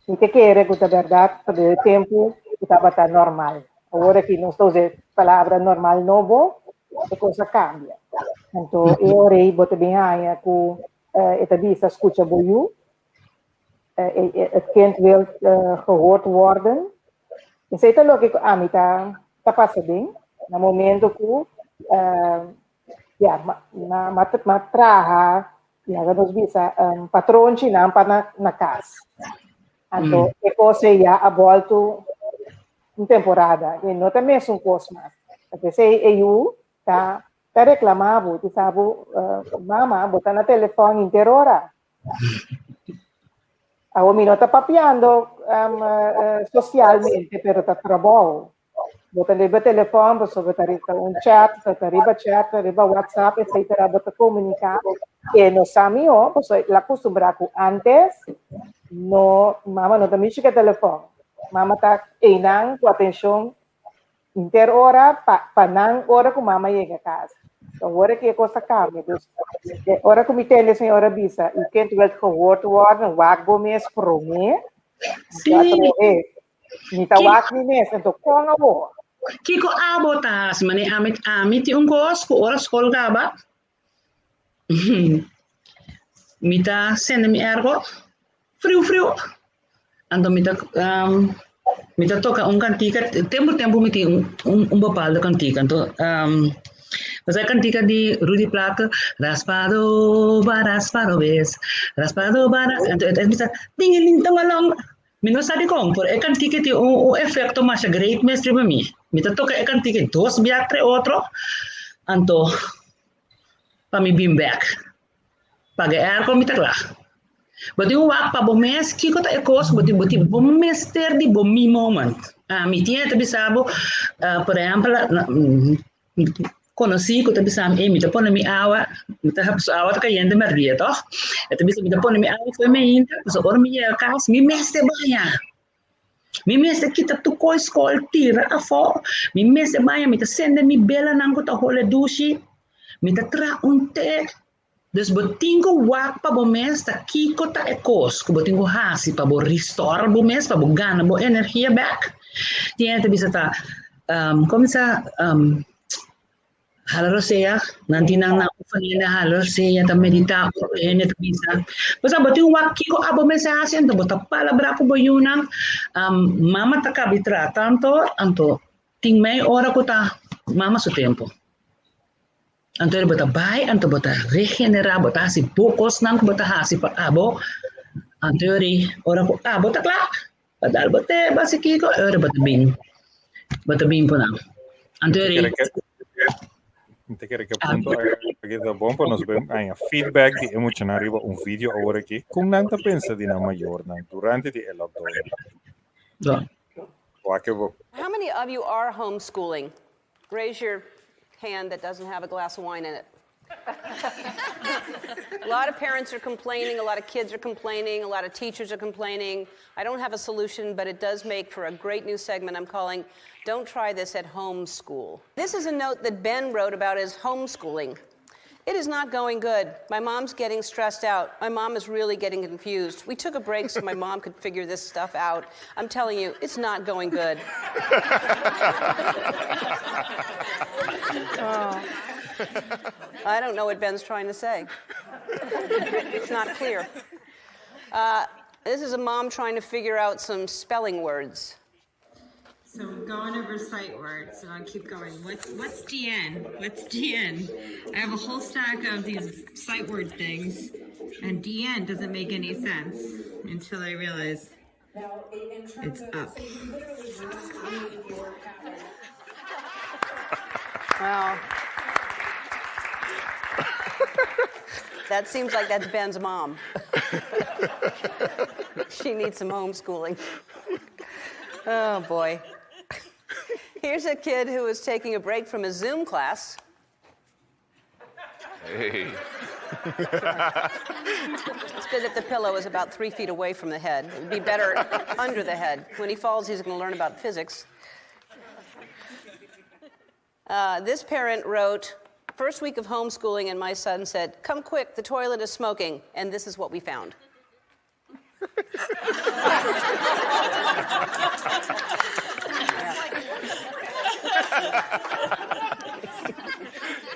mi ta kere ku ta bèrdat, pa e tempu ku tabata normal. Awor aki nos ta usa e palabra normal nobo, e kos a kambia. Anto, e ora ei bo ta bin haña ku e ta bisa skucha bo yu, het kind wil gehoord worden. Esei ta loke ku ami ta pasa den, na momento ku ya, ma, ma, ma traha, ya, nos bisa, patronchinan pa na kas. Anto, e kos ya a boltu un temporada, e no ta mesun kos mas. Esei e yu ta reklamá bo, ta bisa bo, "Mama, bo ta na telefòn henter ora." Awor mi no ta papiando socialmente, pero ta trabou. Bo ta riba telefòn, bo ta riba un chat, bo ta riba chat, riba WhatsApp, etc. Bo ta komuniká. E no sa mihó, pasobra el a kustumbrá ku antes, no, mama no ta mishi ku e telefòn. Mama ta einan ku atenshon henter ora pa nan ora ku mama yega kas. Awor ku e kos a kambia. Dus, ora ku mi tende señora bisa, "Uw kind wil gehoord worden, wak bo mes promé." Mi ta wak mi mes, anto kon awor? Kiko abo ta hasi, mane ami tin un kos ku ora skol kaba, mi ta sende mi airco, friu friu. Anto mi ta toka un kantika, tempu tempu mi tin un bepaalde kantika. Anto mas e kantika di Rudy Plaate, "Raspado ba raspado bes, raspado ba", anto mi ta ding ding along. Mi no sabi kon, pero e kantika tin un efekto masha great mes riba mi. Mi ta toka e kantika dos bia tre otro, anto pa mi bin back. Paga e airco, mi ta kla. Bo tin wak pa bo mes kiko ta e kos, bo tin bo mester di bo me moment. Ami tin e ta bisa bo, por ehèmpel, konosí ku ta bisa mi, mi ta pone mi awa, mi ta su awa ta kayente mèrdia tòg? E ta bisa mi ta pone mi awa for meinta, pasobra ora mi yega kas mi mester baña. Mi mester kita tur kos skol tira afó, mi mester baña, mi ta sende mi belanan ku ta hole dushi, mi ta traha un te. Dus bo tin ku wak pa bo mes ta kiko ta e kos ku bo tin ku hasi pa bo restore bo mes, pa bo gana bo energia bèk. Tin hende ta bisa ta, komo sa, hala rosea, nan tin nan nan oefening na hala rosea, ta meditá, otro hende ta bisa. Pasobra bo tin wak kiko abo mester hasi, anto bo ta palabrá ku bo yunan. Mama ta kabi traha tantu, anto tin mei ora ku ta mama su tempu. Anto bo ta bai, anto bo ta regenerá, bo ta hasi bo kosnan ku bo ta hasi pa abo. Anto ora ora ku abo ta kla, pa dal bo te, bo hasi kiko, e ora bo ta bin, bo ta bin ku nan. Anto ora Mi ta kere ku e punto aki ta bon pa nos ben haña feedback di e muchanan riba un video awor aki kon nan ta pensa di nan mayornan durante di e lockdown. Wak e bo. How many of you are homeschooling? Raise your hand that doesn't have a glass of wine in it. a lot of parents are complaining, a lot of kids are complaining, a lot of teachers are complaining. I don't have a solution, but it does make for a great new segment I'm calling Don't Try This at Home School. This is a note that Ben wrote about his homeschooling. It is not going good. My mom's getting stressed out. My mom is really getting confused. We took a break so my mom could figure this stuff out. I'm telling you, it's not going good. oh. I don't know what Ben's trying to say. It's not clear. Uh, this is a mom trying to figure out some spelling words. So I'm going over sight words, and I keep going. What's what's DN? What's DN? I have a whole stack of these sight word things, and DN doesn't make any sense until I realize it's up. Wow. That seems like that's Ben's mom. she needs some homeschooling. Oh, boy. Here's a kid who is taking a break from his Zoom class. Hey. It's good that the pillow is about three feet away from the head. It would be better under the head. When he falls, he's going to learn about physics. Uh, this parent wrote, First week of homeschooling, and my son said, Come quick, the toilet is smoking. And this is what we found.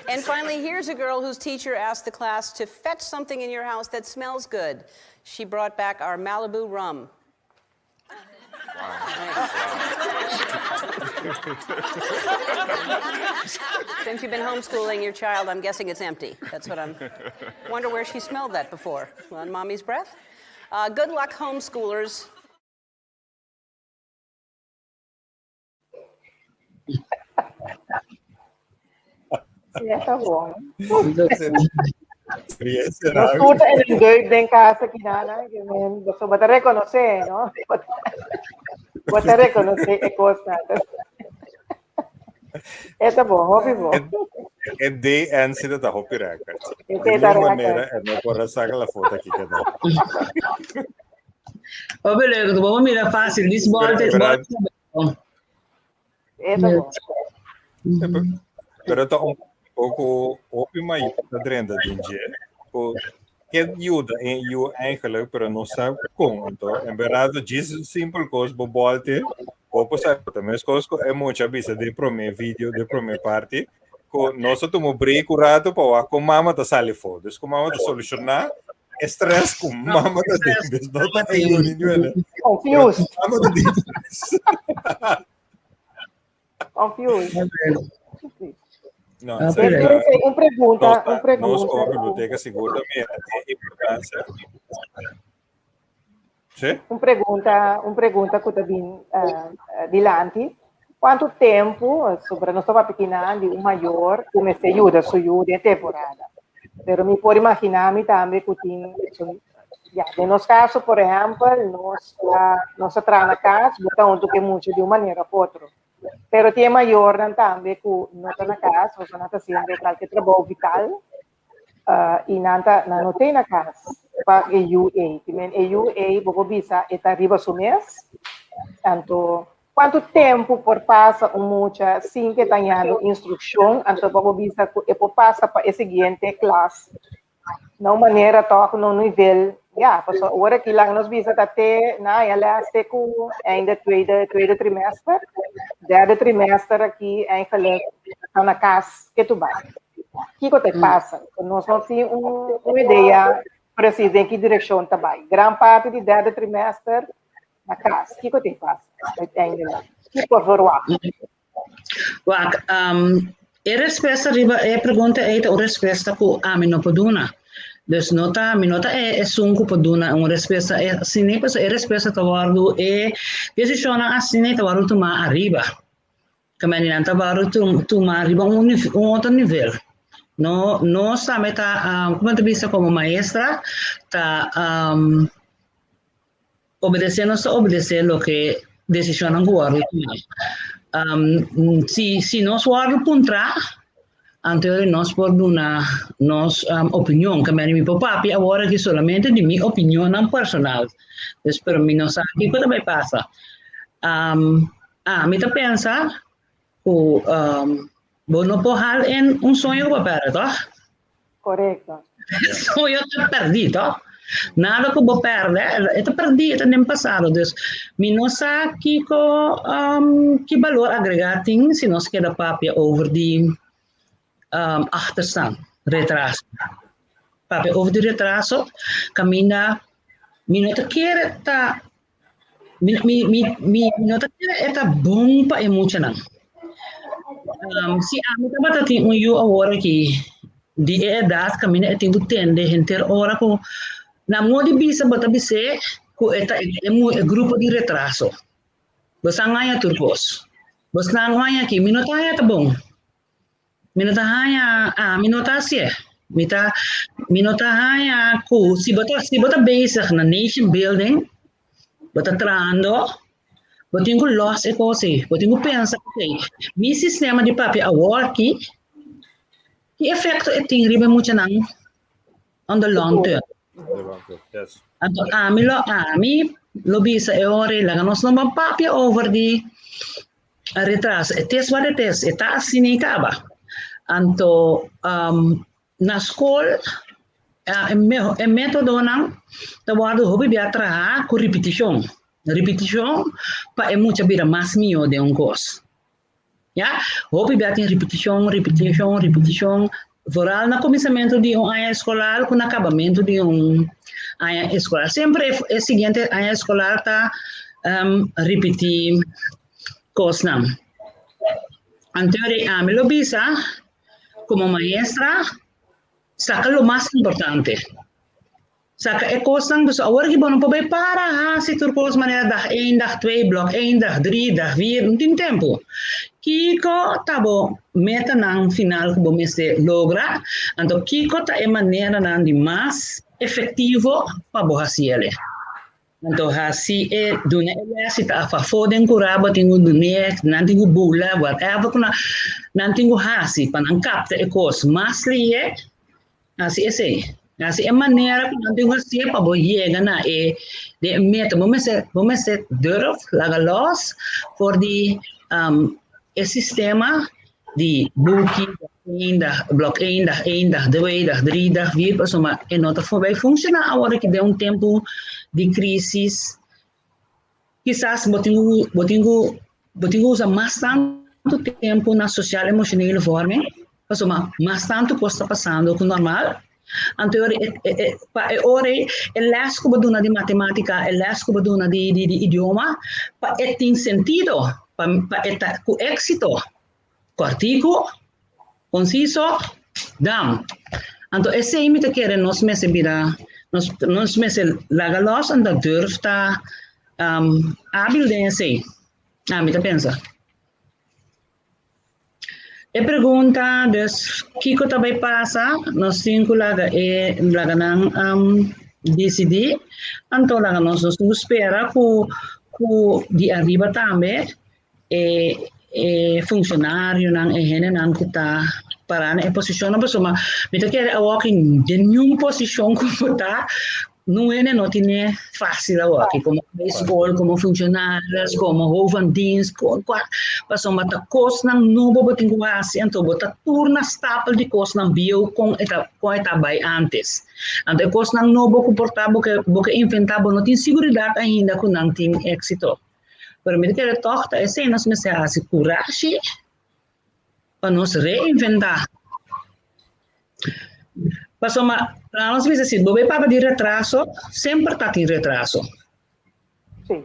And finally, here's a girl whose teacher asked the class to fetch something in your house that smells good. She brought back our Malibu rum. Since you've been homeschooling your child, I'm guessing it's empty. That's what I'm. Wonder where she smelled that before. On mommy's breath? Uh, good luck, homeschoolers. Sí, ta bon. Nos tur ta in een deuk den kas aki nana, ke men boso bo ta rekonosé, no? Bo ta rekonosé e kosnan. E ta bon, hopi bon. E DN si ta hopi record. E De ta ningun manera record. e no por a saca la foto aki keda. Hopi leuk, bo mira fácil, dis Pero bolte, en verdad, bolte. E ta bon. Pero ta un poco hopi mayor ta drenta den dje. Ku ke yuda en yu eigenlijk, pero no sa kon. Anto, en verdad, djis simpel kos bo bolte, bo por sa ta mes kos ku e mucha bisa den promé video, den promé parti, ku nos a tuma break un rato pa wak kon mama ta sali afó. Dus kon mama ta solushoná e stress ku mama ta den. Dus no ta e yu ni nuele, pero Confused. mama ta den stress. Confused. No, Ah, en serio, pero- Entonces, un pregunta, nos, un nos pregunta. como biblioteca sigur también e importancia. Sí? Un pregunta ku ta bin dilanti. Kuantu tempu, sobre nos ta papia kinan di un mayor ku mester yuda su yu den temporada. Pero mi por imaginá mi tambe ku tin Ya, den nos kaso, por ehèmpel, nos a nos a traha na kas, bo ta huntu ku e mucha di un manera òf otro. Pero tin e mayornan tambe ku no ta na kas, pasobra nan ta hasiendo kalke trabou vital, i nan ta nan no ta na kas pa e yu ei. Te men e yu ei bo por bisa e ta riba su mes, anto kuantu tempu por pasa un mucha sin ku e ta hañando instrukshon, anto bo por bisa ku e por pasa pa e siguiente klas na un manera tòg na un nivel, ya, pasobra ora ki laga nos bisa ta te na ya les te ku einde tweede, tweede trimester, derde trimester aki eigenlijk ta na kas ke tu bai. Kiko ta pasa? Nos no tin un, un idea precies den ki direkshon ta bai. Gran parti di derde trimester na kas. Kiko ta pasa uiteindelijk? Ki por verwacht? Wak, um, e respuesta riba e pregunta ei ta un respuesta ku ami no por duna. Dus no ta, mi no ta e esun ku por duna un respuesta e asina, pasobra e respuesta ta wòrdu, e desishonnan asina ta wòrdu tumá ariba. Kaminda nan ta wòrdu tumá riba un un otro nivel. No, nos tambe ta, um, komo ta bisa komo maestra, ta um, Obedesé nos ta obedesé loke desishonnan ku wòrdu tumá. Um, si, si nos wòrdu puntrá, anto nos por duna nos um, opinion. Ke mi por papia awor aki solamente di mi opinionnan personal. Dus, pero mi no sa kiko ta bai pasa. Um, ah, mi ta pensa ku um, bo no por hal en un soño ku bo pèrdè, tòg? Korekto. Soño ta pèrdí, tòg? Nada ku bo pèrdè, e ta pèrdí, e ta den pasado. Dus mi no sa kiko, um, ki balor agregá tin si nos keda papia over di um, achterstand, retraso. Papia over di retraso, kaminda mi no ta kere ta Mi, mi, mi, mi no ta kere e ta bon pa e muchanan. Um, si ami tabata tin un yu awor aki di e edat kaminda e tin ku tende henter ora ku na modo di bisa bo ta bis'é ku e ta e, e grupo di retraso. Bo sa ngaña tur kos. Bo sa ngaña aki, mi no ta haña ta bon. Mi no ta haña, ami no ta hasié. Mi ta, mi no ta haña ku si bo ta, si bo ta bezig na nation building, bo ta trahando, bo tin ku lòs e kos ei. Bo tin ku pensa, okay, mi sistema di papia awor aki, ki efekto e tin riba e muchanan on the long term? Anto ami lo, ami lo bisa e ora ei, laga nos no ban papia over di retraso. E tes wat e tes, e ta asina i kaba. Anto um, na skol e, meho, e metodonan ta wòrdu hopi bia traha ku ripitishon. Ripitishon pa e mucha bira mas mihó den un kos. Ya, hopi bia tin ripitishon, ripitishon, ripitishon, vooral na kuminsamentu di un aña eskolar ku na kabamentu di un aña eskolar. Semper e, e siguiente aña eskolar ta um, ripití kosnan. Anto ami lo bisa, komo maestra, saka lo mas importante. Saka e kosnan, dus awor ki bo no por bai para hasi tur kos manera dag 1, dag 2, blok 1, dag 3, dag 4, no tin tempu. Kiko ta bo metanan final ku bo mester logra? Anto kiko ta e maneranan di mas efektivo pa bo hasi el'e? Anto hasi e duna e les si ta afafó den kurá bo tin ku dun'é, nan tin ku bula, whatever ku nan nan tin ku hasi pa nan kapta e kos mas lihé, hasi esei. Hasi e manera ku nan tin ku hasié pa bo yega na e den e meta. Bo mester bo mester durf laga lòs for di e sistema di buki één dag, blok één dag, één dag, twee dag, drie dag, vier, pasobra e no ta bai funciona awor aki den un tempu di crisis. Kisas bo tin ku bo tin ku bo tin ku usa mas tantu tempu na social emotionele vorming, pasobra mas tantu kos ta pasando ku normal. Anto e e e pa e ora ei e les ku bo duna di matematika, e les ku bo duna di di di idioma, pa e tin sentido, pa pa e ta ku éksito. Kòrtiku, konsiso, dam. Anto esei mi ta kere nos mester bira, nos nos mester laga lòs anto durf ta um, ábil den esei. Ah, mi ta pensa. E pregunta, dus, kiko ta bai pasa? Nos tin ku laga e laga nan um, disidí, anto laga nos nos tin spera ku ku di ariba tambe e e funshonarionan, e hendenan ku ta pará na e posishonnan pasobra mi ta kere awor ki den niun posishon ku bo ta Nun hende no tine fácil awor aki, como bij school, como funcionarios, como hoofd van dienst, pasobra ta kosnan nobo bo tin ku hasi, anto bo ta tur na stapel di kosnan bieu kon e ta kon e ta bai antes. Anto e kosnan nobo ku por ta bo ke bo ke inventá bo no tin siguridat ainda ku nan tin éksito. Pero mi ta kere tòg ta esei nos mester hasi kurashi pa nos reinventá. Pasobra nos bisa si bo bay papia di retraso, semper ta tin retraso. Sí.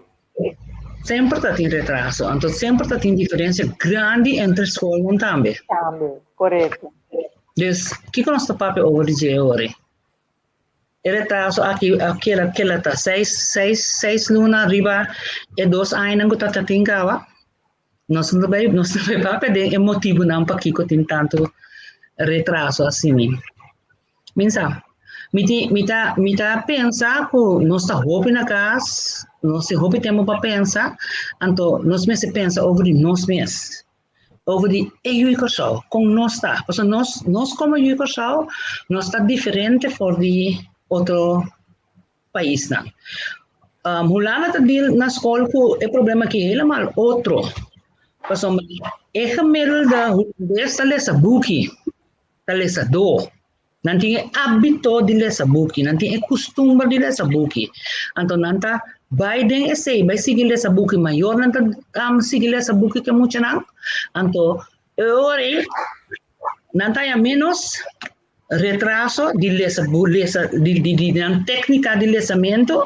Semper ta tin retraso. Anto semper ta tin diferencia grandi entre skolnan tambe. Tambe, korekto. Dus, kiko nos ta papia over di dje ori? E retraso aki a keda keda ta seis, seis, seis luna riba e dos añanan ku ta ta tin kaba. Nos no ta nos ta bai papia den e motibunan pakiko tin tantu retraso asina. Min sa, mi tin mi ta mi ta pensa ku nos ta hopi na kas, nos tin hopi tempu pa pensa, anto nos mester pensa over di nos mes, over di e yu di Kòrsou, kon nos ta. Pasobra nos nos komo yu di Kòrsou nos ta diferente for di otro paisnan. Um, Hulanda ta deal na school ku e problema ki helemaal otro. Pasobra e gemiddelde Hulandes ta lesa buki, ta lesa do. Nan tin e hábito di lesa buki, nan tin e kustumber di lesa buki. Anto nan ta bai den esei, bai sigui lesa buki, mayornan ta um, sigui lesa buki ke muchanan. Anto e ora ei nan ta haña menos retraso di lesa lesa di di di nan técnica di lesamentu,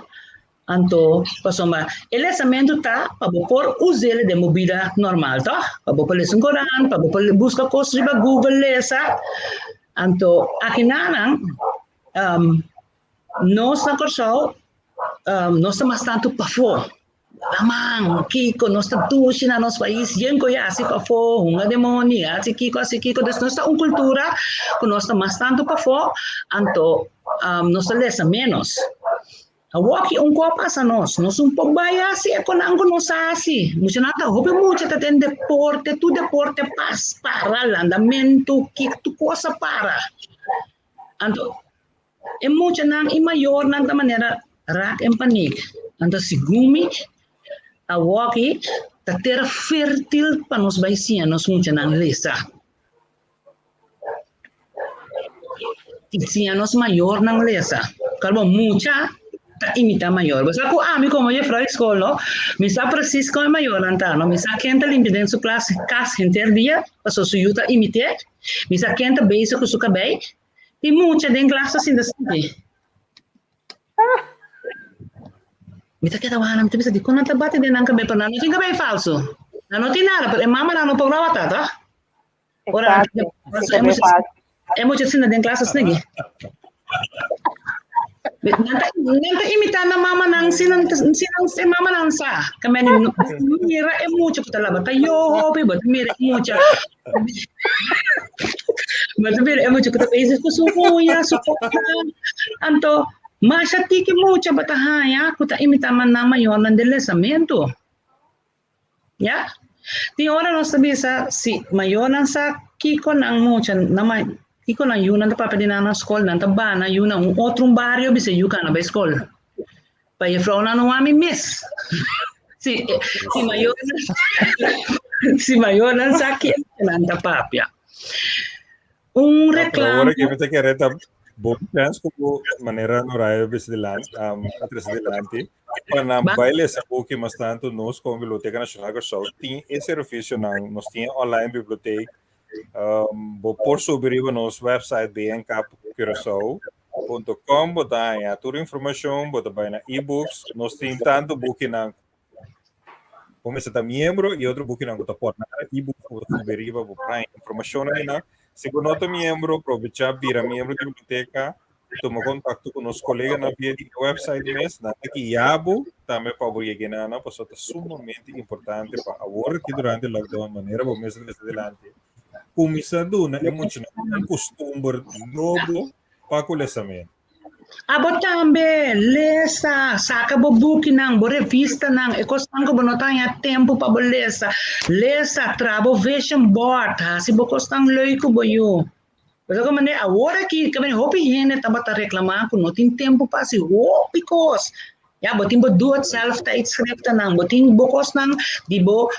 anto pasobra e lesamentu ta pa bo por us'el den bo bida normal tòg, pa bo por lesa un koran, pa bo por buska kos riba Google lesa, anto akinanan nos na Kòrsou nos ta mas tantu pafó. Laman, kiko, nos ta dushi na nos pais, yen ku ya hasi pafó, hunga demoni, hasi kiko, hasi kiko. Dus nos ta un kultura ku nos ta mas tantu pafó, anto nos ta lesa ménos. Awor ki un kos a pasa nos, nos un por bai hasi e konan ku nos a hasi. Muchanan ta hopi mucha ta den deporte, tur deporte pas para, landamentu, kiko, tur kos a para. Anto E muchanan i mayornan ta manera rak en panik. Anto segun mi, awoki ta tera fértil pa nos bai siña nos muchanan lesa. I siña nos mayornan lesa. Kalbo mucha ta imitá mayor. Bo sa ku ami komo jefrou di skol no, mi sa presis kon e mayornan ta no. Mi sa ken ta limpia den su klas kas henter dia pasobra su yu ta imit'é. Mi sa ken ta bezig ku su kabei. Tin mucha den klas ta sinta sinti. Mi ta keda wak, mi ta bisa dikon nan ta bati den nan kabei, pero nan no tin kabei falso. Nan no tin nada, pero e mamanan no por rawata, toch? Ora nan tin kabei falso, e mucha sinta den klas asina aki. Nan ta, nan ta imitá nan mamanan si nan, si nan, e mamanan sa. Kameni mira e mucha ku ta laba ta yopi, bo ta mira e mucha. Bo ta mira e mucha ku ta bezig ku su uña, su kosa. Anto, masha tiki mucha bo ta haña ku ta imitá nan mayornan den lesamentu. Ya. Tin ora nos ta bisa si mayornan sa kiko nan mucha nan ma kiko nan yunan ta papia di nan na skol, nan ta bana yunan un otro un bario bisa yu kana bai skol. Pa jefrounan no wami mes. Si si mayornan si mayornan sa kiko nan ta papia. Un reclamo. Ahora que me te queré ta bon chance como manera Norayo bisa delante, um, atrás delante. Pa nan bai lesa buki mas tanto nos como Biblioteca Nacional Curaçao tin e servicio nan, nos tin online bibliotheek. Um, bo por subi riba nos website bnkcuraçao.com bo ta haña tur informacion, bo ta bai na e-books, nos tin tanto bukinan Bo mester ta miembro y otro bukinan ku ta por nada e-book ku bo ta subi riba bo por haña informashon einan. Si bo no ta miembro, probecha bira miembro di biblioteka, tuma kontakto ku nos koleganan via di e website mes, nan ta guia bo tambe pa bo yega einan, pasobra ta sumamente importante pa awor aki durante lockdown manera bo mes a trese dilanti, kuminsá duna e muchanan un kustumber nobo pa ku lesamentu. Abo tambe, lesa, saka bo bukinan, bo revistanan, e kosnan ku bo no ta haña tempu pa bo lesa. Lesa, traha bo vision board, hasi bo kosnan leuk ku bo yu. Pasobra ku manera awor aki kaminda hopi hende tabata reklamá ku no tin tempu pa hasi hopi kos. Ya, bo tin bo do it self tijdschriftennan, bo tin bo kosnan di bo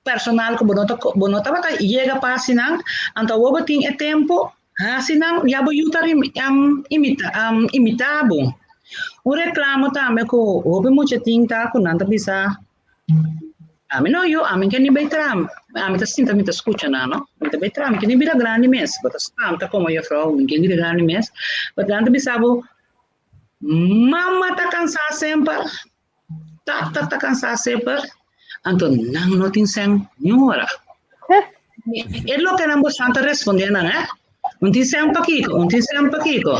personal ku bo no ta bo no tabata yega pa hasi nan, anto awor bo tin e tempu hasi nan, ya bo yu ta imita imitá bo. Un reklamo tambe ku hopi mucha tin ta ku nan ta bisa, Ami no yu, ami ke ni bai traha, ami ta sinta mi ta skucha nan no, mi ta bai traha, mi ke ni bira grandi mes, bo ta spanta komo juffrouw, mi ke bira grandi mes, but nan ta bisa bo, mama ta kansá semper. Tata ta cansá semper, anto nan no tin sen niun ora. E loke nan bosan ta respondé nan, eh? Un tin sen pakiko, un tin sen pakiko.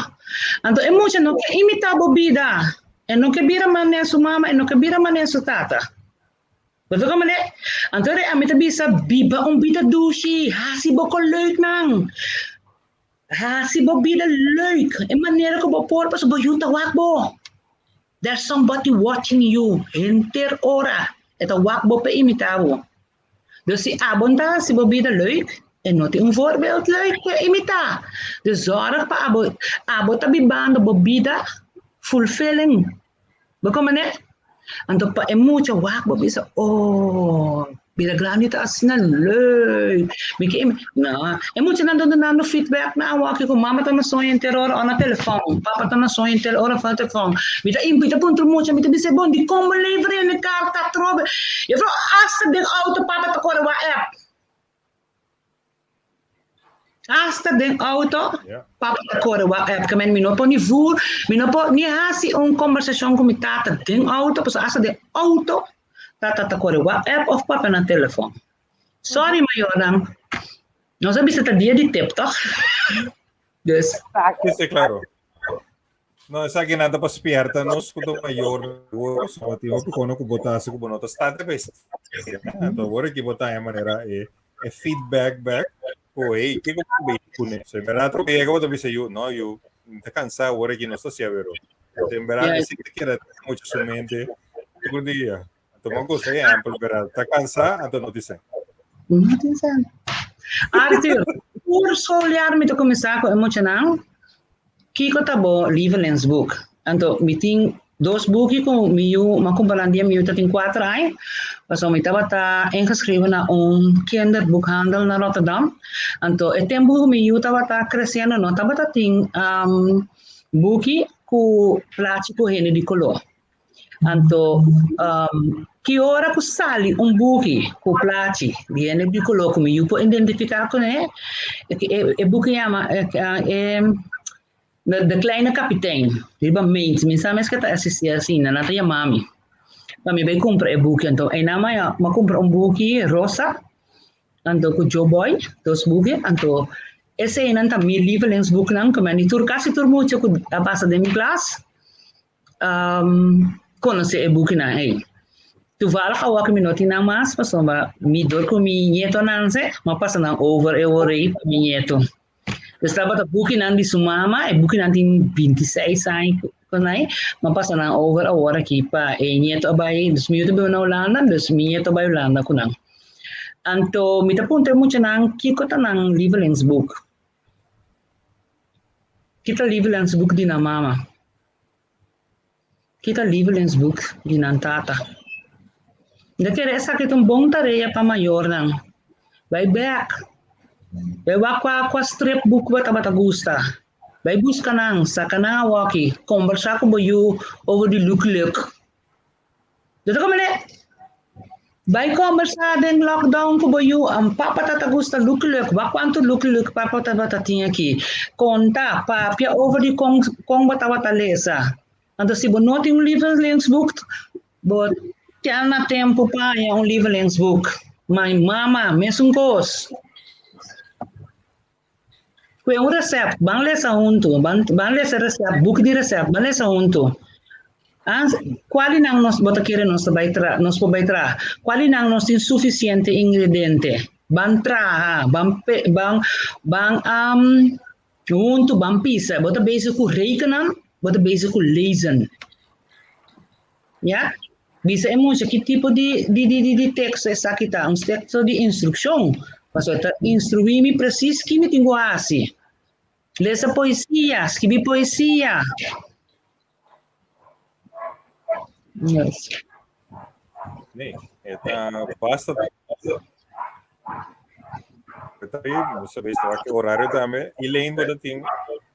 Anto e mucha no ke imitá bo bida, e no ke bira manera su mama, e no ke bira manera su tata. Bo ta komprendé? Anto e ami ta bisa, biba un bida dushi, hasi bo ko leuk nan. Hasi bo bida leuk, e manera ku bo por, pasobra bo yu ta wak bo. There's somebody watching you henter ora e ta wak bo pa imita bo. Dus si abo no ta hasi bo bida leuk, e no tin un voorbeeld leuk pa imita. Dus zorg pa abo, abo ta bibando bo bida fulfilling. Bo komprende? Anto pa e mucha wak bo bisa, oh, Bira grandi ta asina leuk. Mi ke no, e muchanan ta dunando feedback na awaki ku mama ta na soña henter ora o na telefòn, papa ta na soña henter ora na telefòn. Mi ta invita puntra mucha, mi ta bisa bon dikon bo lever hende karta atrobe? Juffrouw, asta den auto papa ta kore whatsapp. Asta den auto papa ta kore whatsapp. Ke men mi no por ni voer, mi no por ni hasi un kombersashon ku mi tata den auto, pasobra asta den auto tata ta kore whatsapp of papia na telefòn. Sorry mayornan, nos a bisa ta dia di tip toch? Dus. Sí, sí, claro. No, esaki nan ta pa spierta nos ku ta mayor so tin hopi kono ku bo ta hasi ku bo no ta sta te bes. Anto awor aki bo ta haña manera e e feedback back ku hey kiko bo ta kuné. So en berdad otro biaha bo ta bisa yu no yu mi ta kansa awor aki no sta hacia pero. Anto en berdad esei ta keda mucho su mente tur dia. Anto bo gusta e ehempel berdad ta kansa anto no tin sen. No tin sen. Arthur, tur schooljaar mi ta kuminsá ku e muchanan. Kiko ta bo lievelingsboek? Anto mi tin dos buki ku mi yu m'a kumpra nan dia mi yu ta tin kuater aña, pasobra mi tabata ingeschreven na un kinderboekhandel na Rotterdam. Anto e tempu ku mi yu tabata kresiendo no tabata tin buki ku plachi ku hende di koló. Anto ki ora ku sali un buki ku plachi di hende di koló ku mi yu por identifiká kuné, e buki yama De Kleine Kapitein, riba Meent. Mi sa mes ke ta eksistí asina, nan ta yama mi pa mi bai kumpra e buki. Anto einan mi a kumpra un buki rosa anto ku Joe Boy, dos buki, anto eseinan ta mi lievelingsboeknan ku mi a di tur kasi tur mucha ku a pasa den mi klas. Konosé e bukinan ei. Toevallig awor ku mi no tin nan mas pasobra mi dor ku mi ñetonan se, mi a pasa nan over e ora ei pa mi ñeto. Dus tabata bukinan di su mama, e bukinan tin bintiseis aña ku nan ei, mi a pasa nan over awor aki pa e ñeto a bai, dus mi yu ta biba na Hulanda, dus mi ñeto a bai Hulanda ku nan. Anto mi ta puntra e muchanan kiko ta nan lievelingsboek. Ki ta lievelingsboek di nan mama? Ki ta lievelingsboek di nan tata? Mi ta kere esaki ta un bon tarea pa mayornan. Bai bek, bai wak kua kua stripboek bo tabata gusta. Bai buska nan, saka nan awoki, kombersá ku bo yu over di Lucky Luke. Bo ta komprende? Bai kombersá den lockdown ku bo yu, papa ta ta gusta Lucky Luke, wak kuantu Lucky Luke papa tabata tin aki. Konta, papia over di kon kon bo tabata lesa. Anto si bo no tin un lievelingsboek, bo tel na tempu pa haña un lievelingsboek. My mama, mesun kos. Kue un recept, ban lesa huntu, ban ban lesa recept, buki di recept, ban lesa huntu. Ah, cual di nan nos bo ta kere nos ta bai tra, nos por bai traha? Cual di nan nos tin suficiente ingrediente? Ban traha, ban pe, ban ban um, huntu, ban pisa. Bo ta bezig ku rekenan? Bo ta bezig ku lezen. Ya? Bisa e mucha ki tipo di di di di, di teksto esaki ta, un teksto di instrukshon. Pasobra ta instruí mi presis ki mi tin ku hasi. Lesa poesia, skibi poesia. Yes. Nee, eta basta. Eta aí, você vê que horário também. E lembro de tem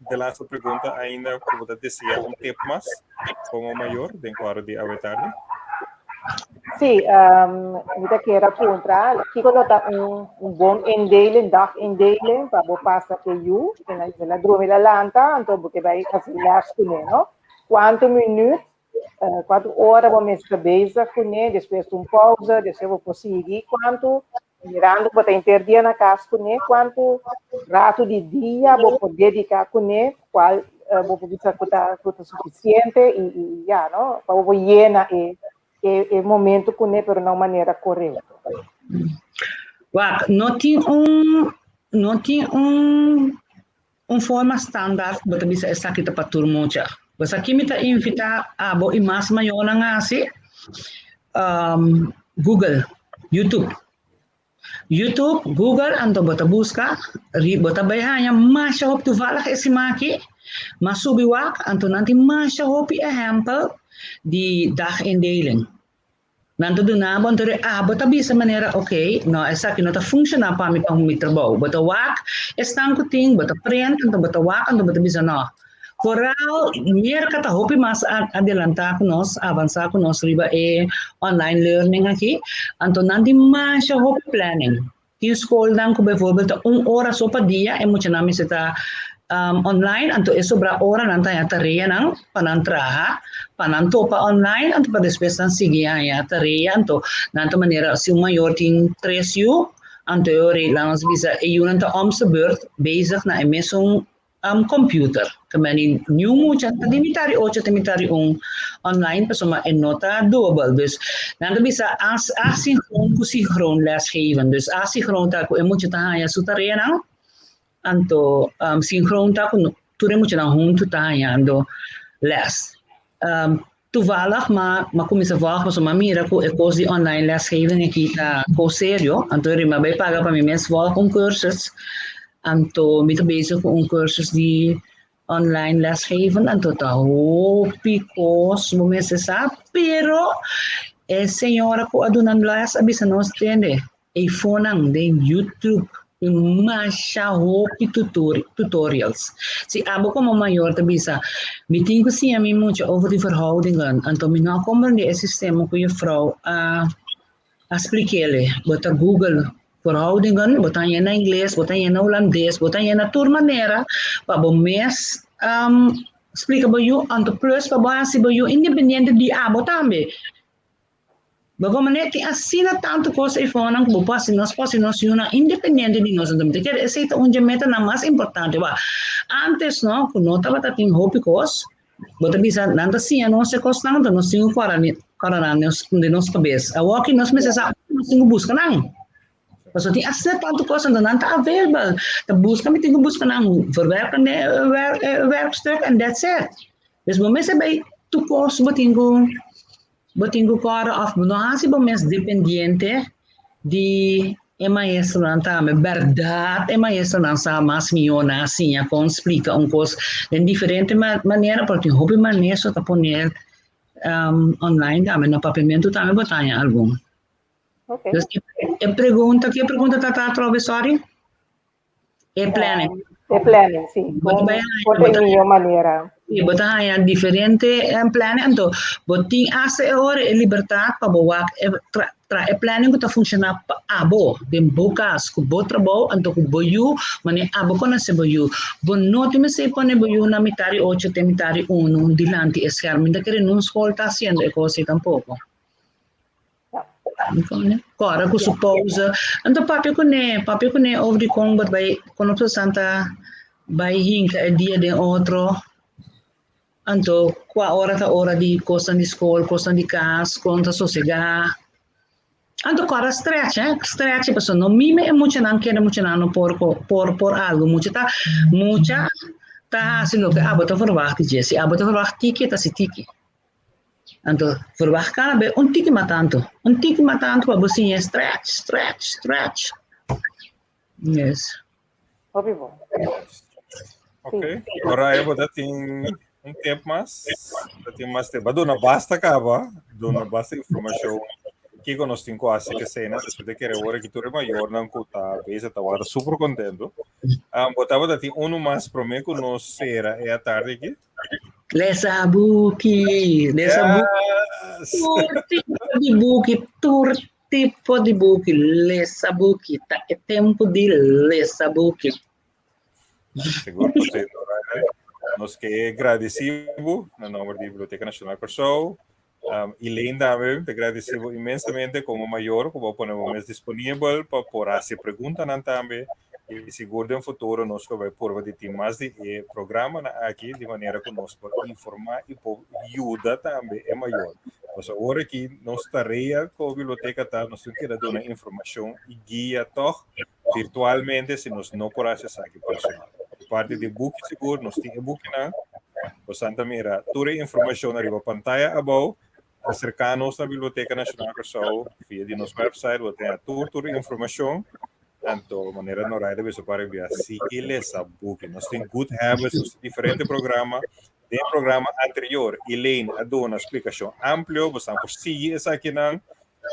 de laatste pergunta ainda, como te decía, un tip mas como mayor, den cuadro de awe tarde. Sí, mi ta kier a puntra, kiko lo ta un bon indeling, dagindeling, pa bo pasa ku yu, el a drumi, el a lanta, anto bo ke bai hasi les kuné, no? Kuantu minuut, kuantu ora bo mester bezig kuné, despues un pausa, despues bo por sigui, kuantu, mirando ku bo ta henter dia na kas kuné, kuantu ratu di dia bo por dediká kuné, kual bo por bisa ku ta ku ta sufisiente i ya, no? Pa bo por yena e e momento kuné, pero na un manera korekto. Wak, no tin un no tin un un forma standaard bo ta bisa esaki ta pa tur mucha. Pues aki mi ta invitá abo i mas mayornan hasi Google, YouTube. YouTube, Google, anto bo ta buska, bo ta bai haña masha hopi, toevallig e siman aki, m'a subi wak, anto nan tin masha hopi ehèmpel di dagindeling. Nan ta duna bo, anto abo ta bisa manera, ok, no, esaki no ta funshoná pa mi pa mi trabou. Bo ta wak esnan ku tin, bo ta print, anto bo ta wak, anto bo ta bisa no. Vooral Merka ta hopi mas adelantá ku nos, avansá ku nos riba e online learning aki. Anto nan tin masha hopi planning. Tin skolnan ku bijvoorbeeld ta un ora so pa dia e muchanan mester ta online, anto e sobra oranan ta haña tareanan pa nan traha, pa nan topa online, anto pa despues nan sigui haña tarea. Anto nan ta manera si un mayor tin tres yu, anto e ora ei laat nos bisa e yunan ta om se beurt bezig na e mesun computer. Ke meni niun mucha ta di mitad di ocho te mitad di un online pasobra e no ta doable. Dus nan ta bisa as asynchroon ku synchroon lesgeven. Dus asynchroon ta ku e mucha ta haña su tareanan, anto synchroon ta ku tur e muchanan huntu ta hañando les. Toevallig ma ma kuminsá volg pasobra m'a mira ku e kos di online lesgeven aki ta kos serio, anto ri m'a bai paga pa mi mes volg un cursus, anto mi ta bezig ku un cursus di online lesgeven, anto ta hopi kos bo mester sa, pero e señora ku a duna les a bisa nos tende Eifonan den YouTube tin masha hopi tutorials. Si abo komo mayor ta bisa, Mi tin ku siña mi mucha over di verhoudingen, anto mi no a komprendé e sistema ku jufrou a a splik'é. Bo ta Google verhoudingen, bo ta hañ'é na ingles, bo ta hañ'é na hulandes, bo ta hañ'é na tur manera pa bo mes splika bo yu, anto plus pa bo hasi bo yu independiente di abo tambe. Bo por manera tin asina tantu kos eifonan ku bo por hasi nos por hasi nos yunan independiente di nos. Anto mi ta kere esei ta un dje metanan mas importante. Wak, antes no, ku no tabata tin hopi kos, bo ta bisa nan ta siña nos e kosnan, anto nos tin ku kòrda kòrda nan den nos kabes. Awoki nos mester sa unda nos tin ku buska nan. Pasobra tin asina tantu kos, anto nan ta available. Ta buska mi tin ku buska nan, verwerkende werkstuk and that's it. Dus bo mester bai tur kos bo tin ku Bo tin ku kòrda òf bo no hasi bo mes dependiente di e maestronan tambe. Bèrdat e maestronan sa mas mihó nan a siña kon splika un kos den diferente manera, pero tin hopi maestro ta pone online tambe. Na papiamentu tambe bo ta haña algun. Dus e pregunta, ke pregunta ta ta atrobe, sorry? E planning. E planning, sí. Bo ta bai Por haña, e mihó manera. Sí, bo ta haña diferente planning, anto bo tin hasta e ora e libertad pa bo wak e tra, tra e planning ku ta funshoná pa abo, den bo kas, ku bo trabou, anto ku bo yu, manera abo konosé bo yu. Bo no tin mester pone bo yu na mitar di ocho te mitar di unu dilanti e skerm. Mi ta kere nun skol ta hasiendo e kos ei tampoko. Kòrda ku su pousa. Anto papia kuné, papia kuné over di kon bo ta bai, kon nos ta bai hinka e dia den otro. Anto kua ora ta ora di kosnan di skol, kosnan di kas, kon ta sosegá. Anto kòrda stretch, eh, stretch pasobra no mime e muchanan kende muchanan no por por por algu. Mucha ta mucha. ta hasi loke abo ta verwagt di dje. Si abo ta verwagt tiki, e ta hasi tiki. Anto verwagt kada be un tiki mas tantu, un tiki mas tantu pa bo siña stretch, stretch, stretch. Yes. Hopi bon. Ok. Ora bo ta tin un tip mas. Ta tin mas tip. Ba duna basta kaba. Duna basta informashon. Kiko nos tin ku hasi ke sena. Despues de kere ora ki tur e mayornan ku ta bezig ta wak ta super kontento. Um, bo tabata tin unu mas promé ku nos sera e atardi aki? Lesa buki, lesa buki. Yes! Tur tipo di buki, tur tipo di buki, lesa buki. Ta e tempu di lesa buki. Sigur por ciento, Rainer. Nos ke gradisí bo na nomber di Biblioteka Nashonal Kòrsou. Um, Elaine tambe te gradisí bo inmensamente komo mayor ku bo a pone bo mes disponibel pa por hasi preguntanan tambe. I sigur den futuro nos lo bai purba di tin mas di e programanan aki di manera ku nos por informá i por yuda tambe e mayor. Pasobra awor aki nos tarea komo biblioteka ta nos tin keda duna informashon i guia tòg virtualmente si nos no por haci esaki personal. Di parti di buki sigur, nos tin e bukinan. Bosan ta mira tur e informacion ariba pantaya abou. Acerca nos na Biblioteca Nacional Curaçao via di nos website, bo tin tur tur informacion. Anto, manera Noraida bisa para envia, sigui lesa buki. Nos tin Good Habits, nos tin diferente programa. Den programa anterior, Elaine a duna splicacion amplio, bosan por sigui esakinan.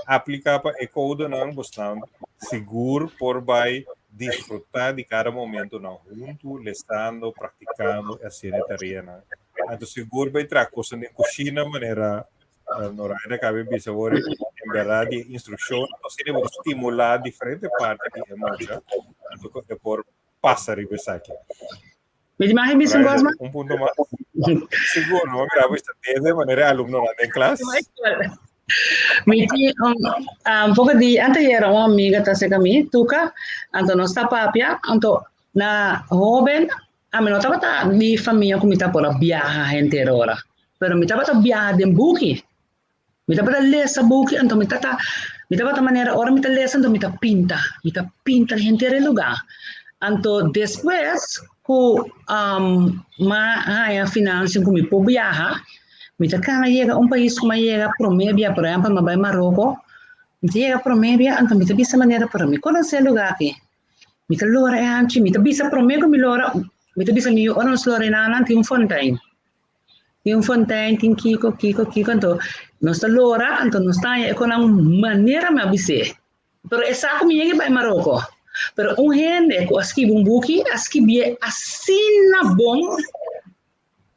Apliká pa e koudonan, bosnan sigur por bai disfrutá di kada momentunan huntu, lesando, praktikando i hasiendo e tareanan. Anto sigur bai traha kosnan den kushina manera Noraida kaba di bisa awor, en bèrdat di e instrukshon asina bo ta stimulá diferente parti di e mucha anto ku e por pasa riba esaki. Mi di mahe bisa un kos mas? Un punto mas. Sigur, no mira bo sta desde manera alumnonan den klas. Mi tin un, un poco di anteayer un amiga ta acerca mi, Tuca, anto nos ta papia, anto na hoben, ami no tabata di famia cu mi ta por a biaha henter ora, pero mi tabata biaha den buki. Mi tabata lesa buki, anto mi tata, mi tabata manera ora mi ta lesa anto mi ta pinta, mi ta pinta henter e lugá. Anto despues ku um, m'a haña financiën ku mi por biaha, mi ta kana yega un pais ku m'a yega promé bia, por ehèmpel m'a bai Maroko, mi ta yega promé bia anto mi ta bisa manera pero mi konosé e lugá aki. Mi ta lora e hanchi, mi ta bisa promé ku mi lora, mi ta bisa mi yu ora nos lora enanan tin un fontein. Tin un fontein, tin kiko, kiko, kiko, anto nos ta lora, anto nos ta haña e konan manera mi a bis'é. Pero e sa ku mi yega bai Maroko. Pero un hende ku a skibi un buki, a skibié asina bon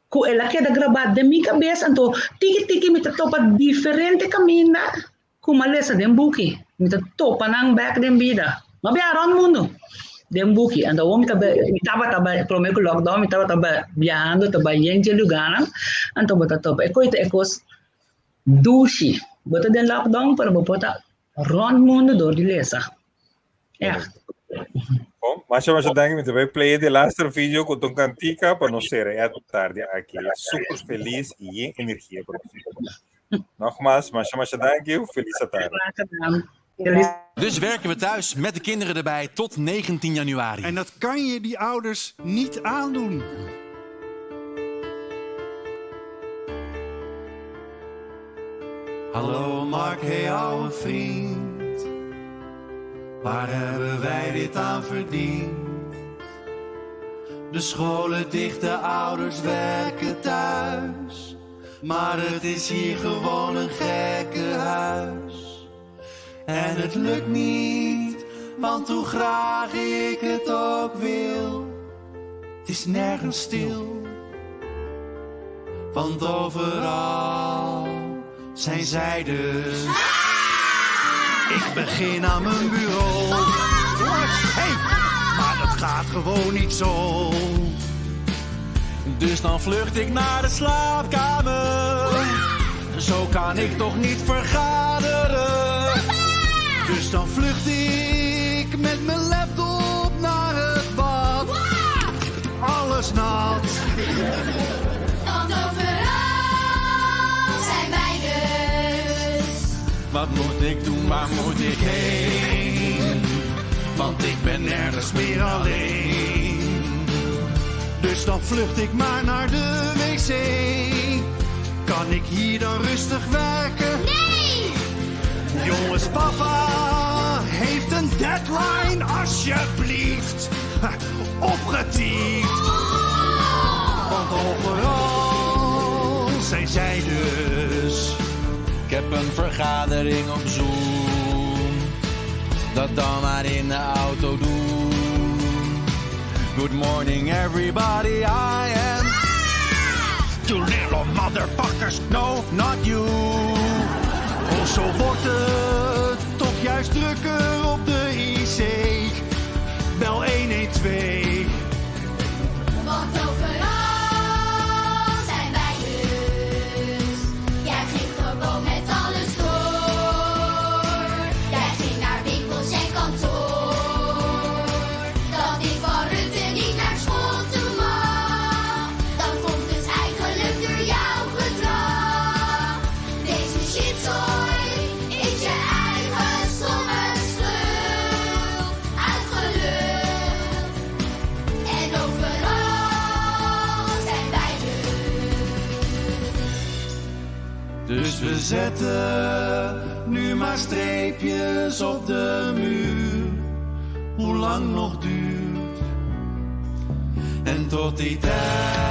ku el a keda grabá den mi kabes, anto tiki tiki mi ta topa diferente kaminda Ku m'a lesa den buki, mi ta topa nan bek den bida. M'a biaha rònt mundu den buki. Anto awor mi ta mi tabata bai, promé ku lockdown mi tabata bai biahando ta bai yen dje lugánan, anto bo ta topa e kos ta e kos dushi. Bo ta den lockdown pero bo por ta rònt mundu dor di lesa. Ègt. Bon, masha masha danki. Mi ta bai play e laster video ku ta un kantika pa nos sera e tardi aki. Super felis i yen energia pa nos. Nogmaals, masha masha danki. Felis atardi. Graag gedaan. Felis. Dus werken we thuis met de kinderen erbij tot 19 januari. En dat kan je die ouders niet aandoen. Hallo Mark, hey ouwe vriend. Waar hebben wij dit aan verdiend? De scholen dicht, de ouders werken thuis. Maar het is hier gewoon een gekke huis. En het lukt niet, want hoe graag ik het ook wil, het is nergens stil. Want overal zijn zij dus. Ik begin aan mijn bureau. Hey, maar dat gaat gewoon niet zo. Dus dan vlucht ik naar de slaapkamer. Zo kan ik toch niet vergaderen. Dus dan vlucht ik met mijn laptop naar het bad. Alles nat. Want overal zijn wij dus. Wat moet ik doen, waar moet ik heen? Want ik ben nergens meer alleen. Dus dan vlucht ik maar naar de wc. Kan ik hier dan rustig werken? Nee! Jongens, papa heeft een deadline, alsjeblieft. Opgetiefd. Want overal zijn zij dus. Ik heb een vergadering op Zoom. Dat dan maar in de auto doen. Good morning everybody, I am. You little motherfuckers, no, not you. Oh, zo wordt het toch juist drukker op de IC. Bel 112. Want overal zijn wij dus. Jij ging gewoon met alles door. Jij ging naar winkels en kantoor. Dat ik van Rutte niet naar school toe mag. Dat komt dus eigenlijk door jouw gedrag. Deze shitzooi is je eigen stomme schuld. Uitgeluld. En overal zijn wij dus. Dus we zetten nu maar streepjes op de muur. Hoe lang nog duurt. En tot die tijd.